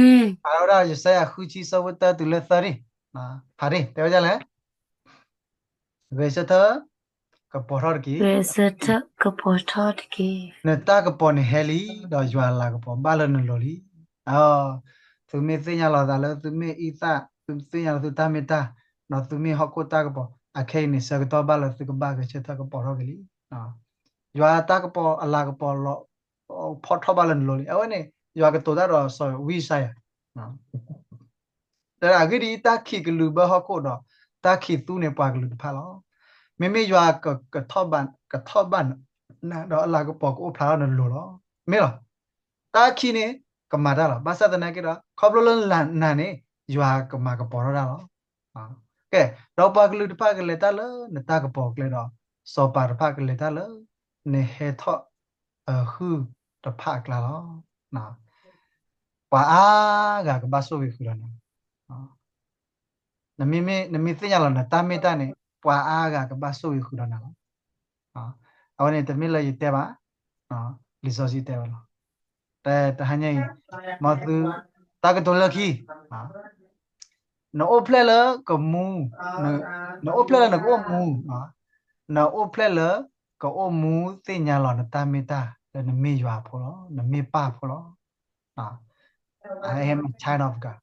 ဖးဝဲဒၣ်ယၡါယၤဃုဆံ ဆၢဖိတၢတုၤလၢသၢ, ဖးဒ် တဲဝဲဒ်လဲၣ်, ဂဲၤဆၢထၢၣ် ကပီၤထီၣ်တက့ၢ်, ကပီၤထီၣ်တက့ၢ်. နတၢ်ကပီၤန့ၣ်ဟဲလံ, ဒီးယွၤအလၤကပီၤဘၣ်လၢနလိၤလံ. သုမ့ၢ်သ့ၣ်ညါလီၤသးလၢသုမ့ၢ်အံသၣ်, သုသ့ၣ်ညါလီၤသုတၢ်မ့ၢ်တၢ်, ဒီးသုမ့ၢ်ဟီၣ်ခိၣ်တၢ်ကပီၤ, အခဲအံၤန့ၣ် ဆၢကတီၢ်ဘၣ်လၢသုကဘၣ်ဂဲၤဆၢထၢၣ်ကပီၤထီၣ်က့ၤလံ. ယွၤတၢ်ကပီၤအလၤကပီၤလီၤ, ဖီၣ်ထီၣ်ဘၣ်လၢနလိၤလံ. အဝဲန့ၣ် ယွၤကတိၤတၢ်ဒီးစီၤဝံယၡါယၤ တဲဒၣ်အဂ့ၢ်ဒ်အံၤ, တၢ်ခံးကလူးဘၢဟီၣ်ခိၣ်ဒီး တၢ်ခံးသူန့ၢ်ပှၤကလုာ်တဖၣ်လီၤ. မ့မ့ၢ်ယွၤကထီၣ်ဘၣ်, ကထီၣ်ဘၣ်နၤဒီးအလၤကပီၤကအိၣ်ဖျါထီၣ်နလိၤလီၤ. မ့ၢ်လီၤ. တၢ်ခံးန့ၣ် ကမၤတၢ်လီၤ. ဘၣ်ဆၣ်သနာ်က့ဒီး ခီဖျိလၢနၤန့ၣ် ယွၤကမၤကပီၤထီၣ်တၢ်လီၤ. ကဲ, ဒီးပှၤကလုာ်တဖၣ်ကလဲၤတၢ်လၢနတၢ်ကပီၤကျဲဒီး စီၤပၤတဖၣ်ကလဲၤတၢ်လၢ နဟဲထီၣ်အဟုၣ်တဖၣ်အကျါလီၤ. ပှၤအါဂၤကဘၣ်ဆိၣ်ဂ့ၤဃုာ်ဒီးနၤလီၤ. နမ့ၢ်သ့ၣ်ညါလီၤနတၢ်မ့ၢ်တၢ်န့ၣ် ပှၤအါဂၤကဘၣ်ဆိၣ်ဂ့ၤဃုာ်ဒီးနၤလီၤ. အဝဲန့ၣ်တမ့ၢ်လၢယတဲဘၣ်, လံာ်စီဆှံတဲဝဲလီၤ. တဟါညါအံၤ, မ်သု, တၢ်ကတိၤလၢခံ, နအိၣ်ဖျဲၣ်လၢကမူ, နအိၣ်ဖျဲၣ်လၢနကအိၣ်မူ, နအိၣ်ဖျဲၣ်လၢကအိၣ်မူသ့ၣ်ညါလီၤနတၢ်မ့ၢ်တၢ်လၢနမ့ၢ်ယွၤအဖိလီၤ, နမ့ၢ်ပၢ်ဖိလီၤ. I am a child of God.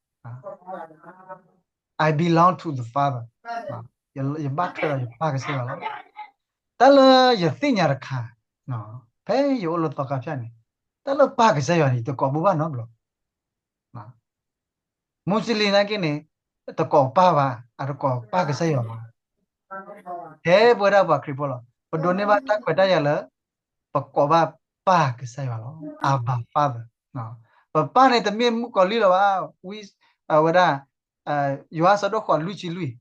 I belong to the Father. ယဘၣ်ထွဲဒီးယပၢ်ကစၢ်ယွၤလီၤ. တၢ်လၢယသ့ၣ်ညါတခါ, ဖဲယအိၣ်လၢသီခါဖၠၣ်န့ၣ်, တၢ်လၢပၢ်ကစၢ်ယွၤန့ၣ် ယတကိးဘၣ်ဘၣ်နီတဘျီ. မူစလ့ၣ်နာ်က့န့ၣ် တကိးပၢ်ဘၣ်, အတကိးပၢ်ကစၢ်ယွၤဘၣ်. ထဲပဝဲဒၣ်ပှၤခရံာ်ဖိလီၤ, ပဒိးန့ၢ်ဘၣ်တၢ်ခွဲးတၢ်ယာ်လၢ ပကိးဘၣ်ပၢ်ကစၢ်ယွၤလီၤ. Abba Father. ပပၢ်န့ၣ်တမ့ၢ်မုၣ်ကီၤလံၢ်လၢၤဘၣ်, ဝံ, အဝဲဒၣ်, ယိၤဟၣ်အဆၢဒိၣ်ဃိးလွံၢ်ဆံလွံၢ်,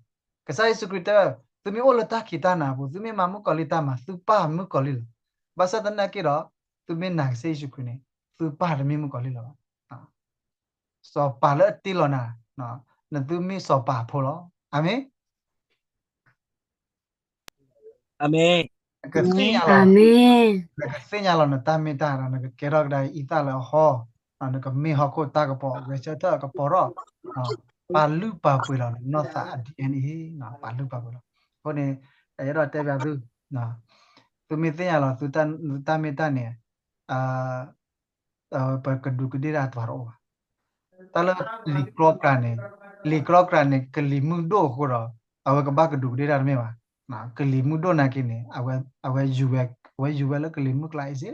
ကစၢ်ယ့ၣ်ၡူးခရံာ်တဲဝဲ, သုမ့ၢ်အိၣ်လၢတၢ်ခံးတၢ်နၤအပူၤ, သုမ့ၢ်မၤမုၣ်ကီၤလံၢ်တၢ်မၤ, သုပၢ်မုၣ်ကီၤလံၢ်လီၤ. ဘၣ်ဆၣ်သနာ်က့ဒီး, သုမ့ၢ်နာ်ကစၢ်ယ့ၣ်ၡူးခရံာ်န့ၣ်, သုပၢ်တမ့ၢ်မုၣ်ကီၤလံၢ်လၢၤဘၣ်. စီၤပၤလၢအတ့လီၤနၤ, နသုမ့ၢ်စီၤပၤအဖိလီၤ. အၤမ့ၣ်. အၤမ့ၣ်. နကသ့ၣ်ညါလီၤ, နကသ့ၣ်ညါလီၤနတၢ်မ့ၢ်တၢ်ဒီး နကကဲထီၣ်ကဒါအံသၣ်လၢအဟီ, နကမ့ၢ်ဟီၣ်ခိၣ်တၢ်ကပီၤ, ဂဲၤဆၢထၢၣ်ကပီၤထီၣ်, ပာ်လုၢ်ပာ်ပှ့ၤလီၤနနီၢ်သးအ DNA နီၤ, ပာ်လုၢ်ပာ်ပှ့ၤလီၤ. အဃိန့ၣ်, ယအဲၣ်ဒိးတဲဘၣ်သု, သုမ့ၢ်သ့ၣ်ညါလီၤ, သုတၢ်မ့ၢ်တၢ်န့ၣ်, ပကဒူးကဒ့ၣ်တၢ်တဘၣ်တအိၣ်ဘၣ်. တၢ်လၢလံာ်ကြီကြးန့ၣ်, လံာ်ကြီကြးန့ၣ် ကလံၤမုၢ်ဒိၣ်အဃိဒီး, အဝဲကဘၣ်ကဒူးကဒ့ၣ်တၢ်တမ့ၢ်ဘၣ်. ကလံၤမုၢ်ဒိၣ်နာ်က့န့ၣ်, အဝဲယူၤဝဲလၢကလံၤမုၢ်ကျါအံၤစ့ၢ်,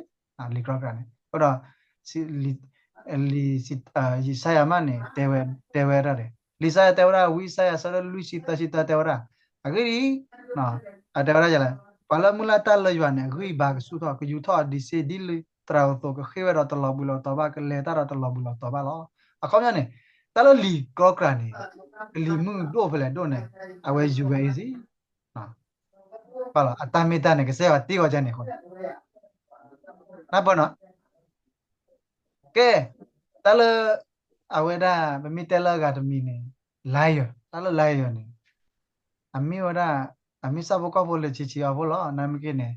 လံာ်ကြီကြးန့ၣ်. အဃိဒီး, လံာ်, ယၡါယၤမးန့ၣ်, တဲဝဲဒၣ်, လံာ်ယၡါယၤတဲဝဲဒၣ်, ဝံယၡါယၤအဆၢဒိၣ်လွံၢ်ဆံသၢဆံတၢတဲဝဲဒၣ်, အဂ့ၢ်ဒ်အံၤ, အတဲဝဲဒၣ်လဲၣ်, ပှၤလၢမုၢ်လၢ်တၢ်လၢယွၤန့ၣ် အဂံၢ်အဘါကဆူၣ်ထီၣ်, ကယူၤထီၣ်အဒံးဆှၣ်ဒ်လံာ်သရၣ်အသိး, ကဃ့ၢ်ဝဲဒီးတလီၤဘှံးလီၤတီၤဘၣ်, ကလဲၤတၢ်ဒီးတလီၤဘှံးလီၤတီၤဘၣ်လီၤ. အခီပညီန့ၣ်, တၢ်လၢလံာ်ကြီကြးန့ၣ်, ကလံၤမုၢ်ဒိၣ်ဖဲလဲၣ်ဒိၣ်န့ၣ်, အဝဲယူၤဝဲအံၤစ့ၢ် အတၢ်မ့ၢ်တၢ်န့ၣ် ကစၢ်ယွၤတ့ဂီၤကဲန့ၣ်အဃိန့ၣ်, နၢ်ပၢၢ်နီၤ. ကဲ, တၢ်လၢ, အဝဲဒၣ် ပမ့ၢ်တဲလၢအဂၤတမံၤန့ၣ်, liar, တၢ်လၢ liar န့ၣ်, အမ့ၢ်ဝဲဒၣ်, အမ့ၢ်ဆၣ်ဖိကီၢ်ဖိလၢဆံးဆံးအီၤဖိလီၤ. နမ့ၢ်က့န့ၣ်,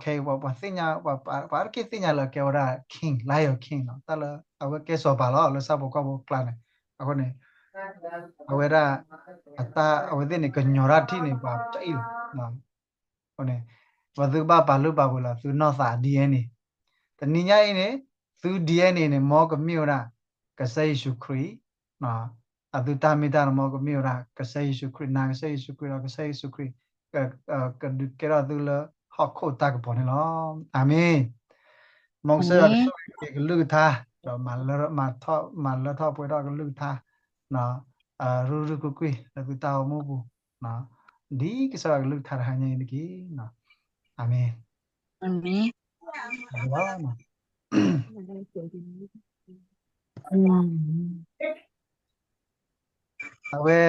ခဲအံၤပှၤသ့ၣ်ညါ, ပှၤအါတက့ၢ်သ့ၣ်ညါလၢအကဲဝဲဒၣ် king, liar king နီၤ, တၢ်လၢအဝဲကဲစီၤပၤလီၤ လၢဆၣ်ဖိကီၢ်ဖိကျါန့ၣ်, အဃိန့ၣ်, အဝဲဒၣ်, အတၢ်အဝဲသ့ၣ်န့ၣ် ကညီၤတၢ်ထံၣ်န့ၣ် ပှၤကအံၣ်လီၤ. အဃိန့ၣ်, ပှၤသုကဘၣ်ပာ်လုၢ်ပာ်ပှ့ၤလီၤ သုနီၢ်သး DNA န့ၣ်, တနံၤညါအံၤန့ၣ်, သု DNA န့ၣ် မ်ကမ့ၢ်ဝဲဒၣ်, ကစၢ်ယ့ၣ်ၡူးခရံာ်, အသုတၢ်မ့ၢ်တၢ်န့ၣ် မ်ကမ့ၢ်ဝဲဒၣ် ကစၢ်ယ့ၣ်ၡူးခရံာ်, နာ်ကစၢ်ယ့ၣ်ၡူးခရံာ်ဒီး ကစၢ်ယ့ၣ်ၡူးခရံာ်, ကဒုးကဲထီၣ်သုလၢဟီၣ်ခိၣ်တၢ်ကပီၤန့ၣ်လီၤ. အၤမ့ၣ်. မ်ကစၢ်ယွၤကဆိၣ်ဂ့ၤကလုၢ်ကထါ, ဒီးမၤလၢထီၣ်ပှဲၤထီၣ်ကလုၢ်ကထါ, ရုၢ်ရုၢ်ကွံာ်ကွံာ်လၢသုတၢ်အိၣ်မူပူၤ, ဒ်ကစၢ်ယွၤကလုၢ်ကထါတဟါညါအံၤတက့ၢ်. အၤမ့ၣ်. အဝဲ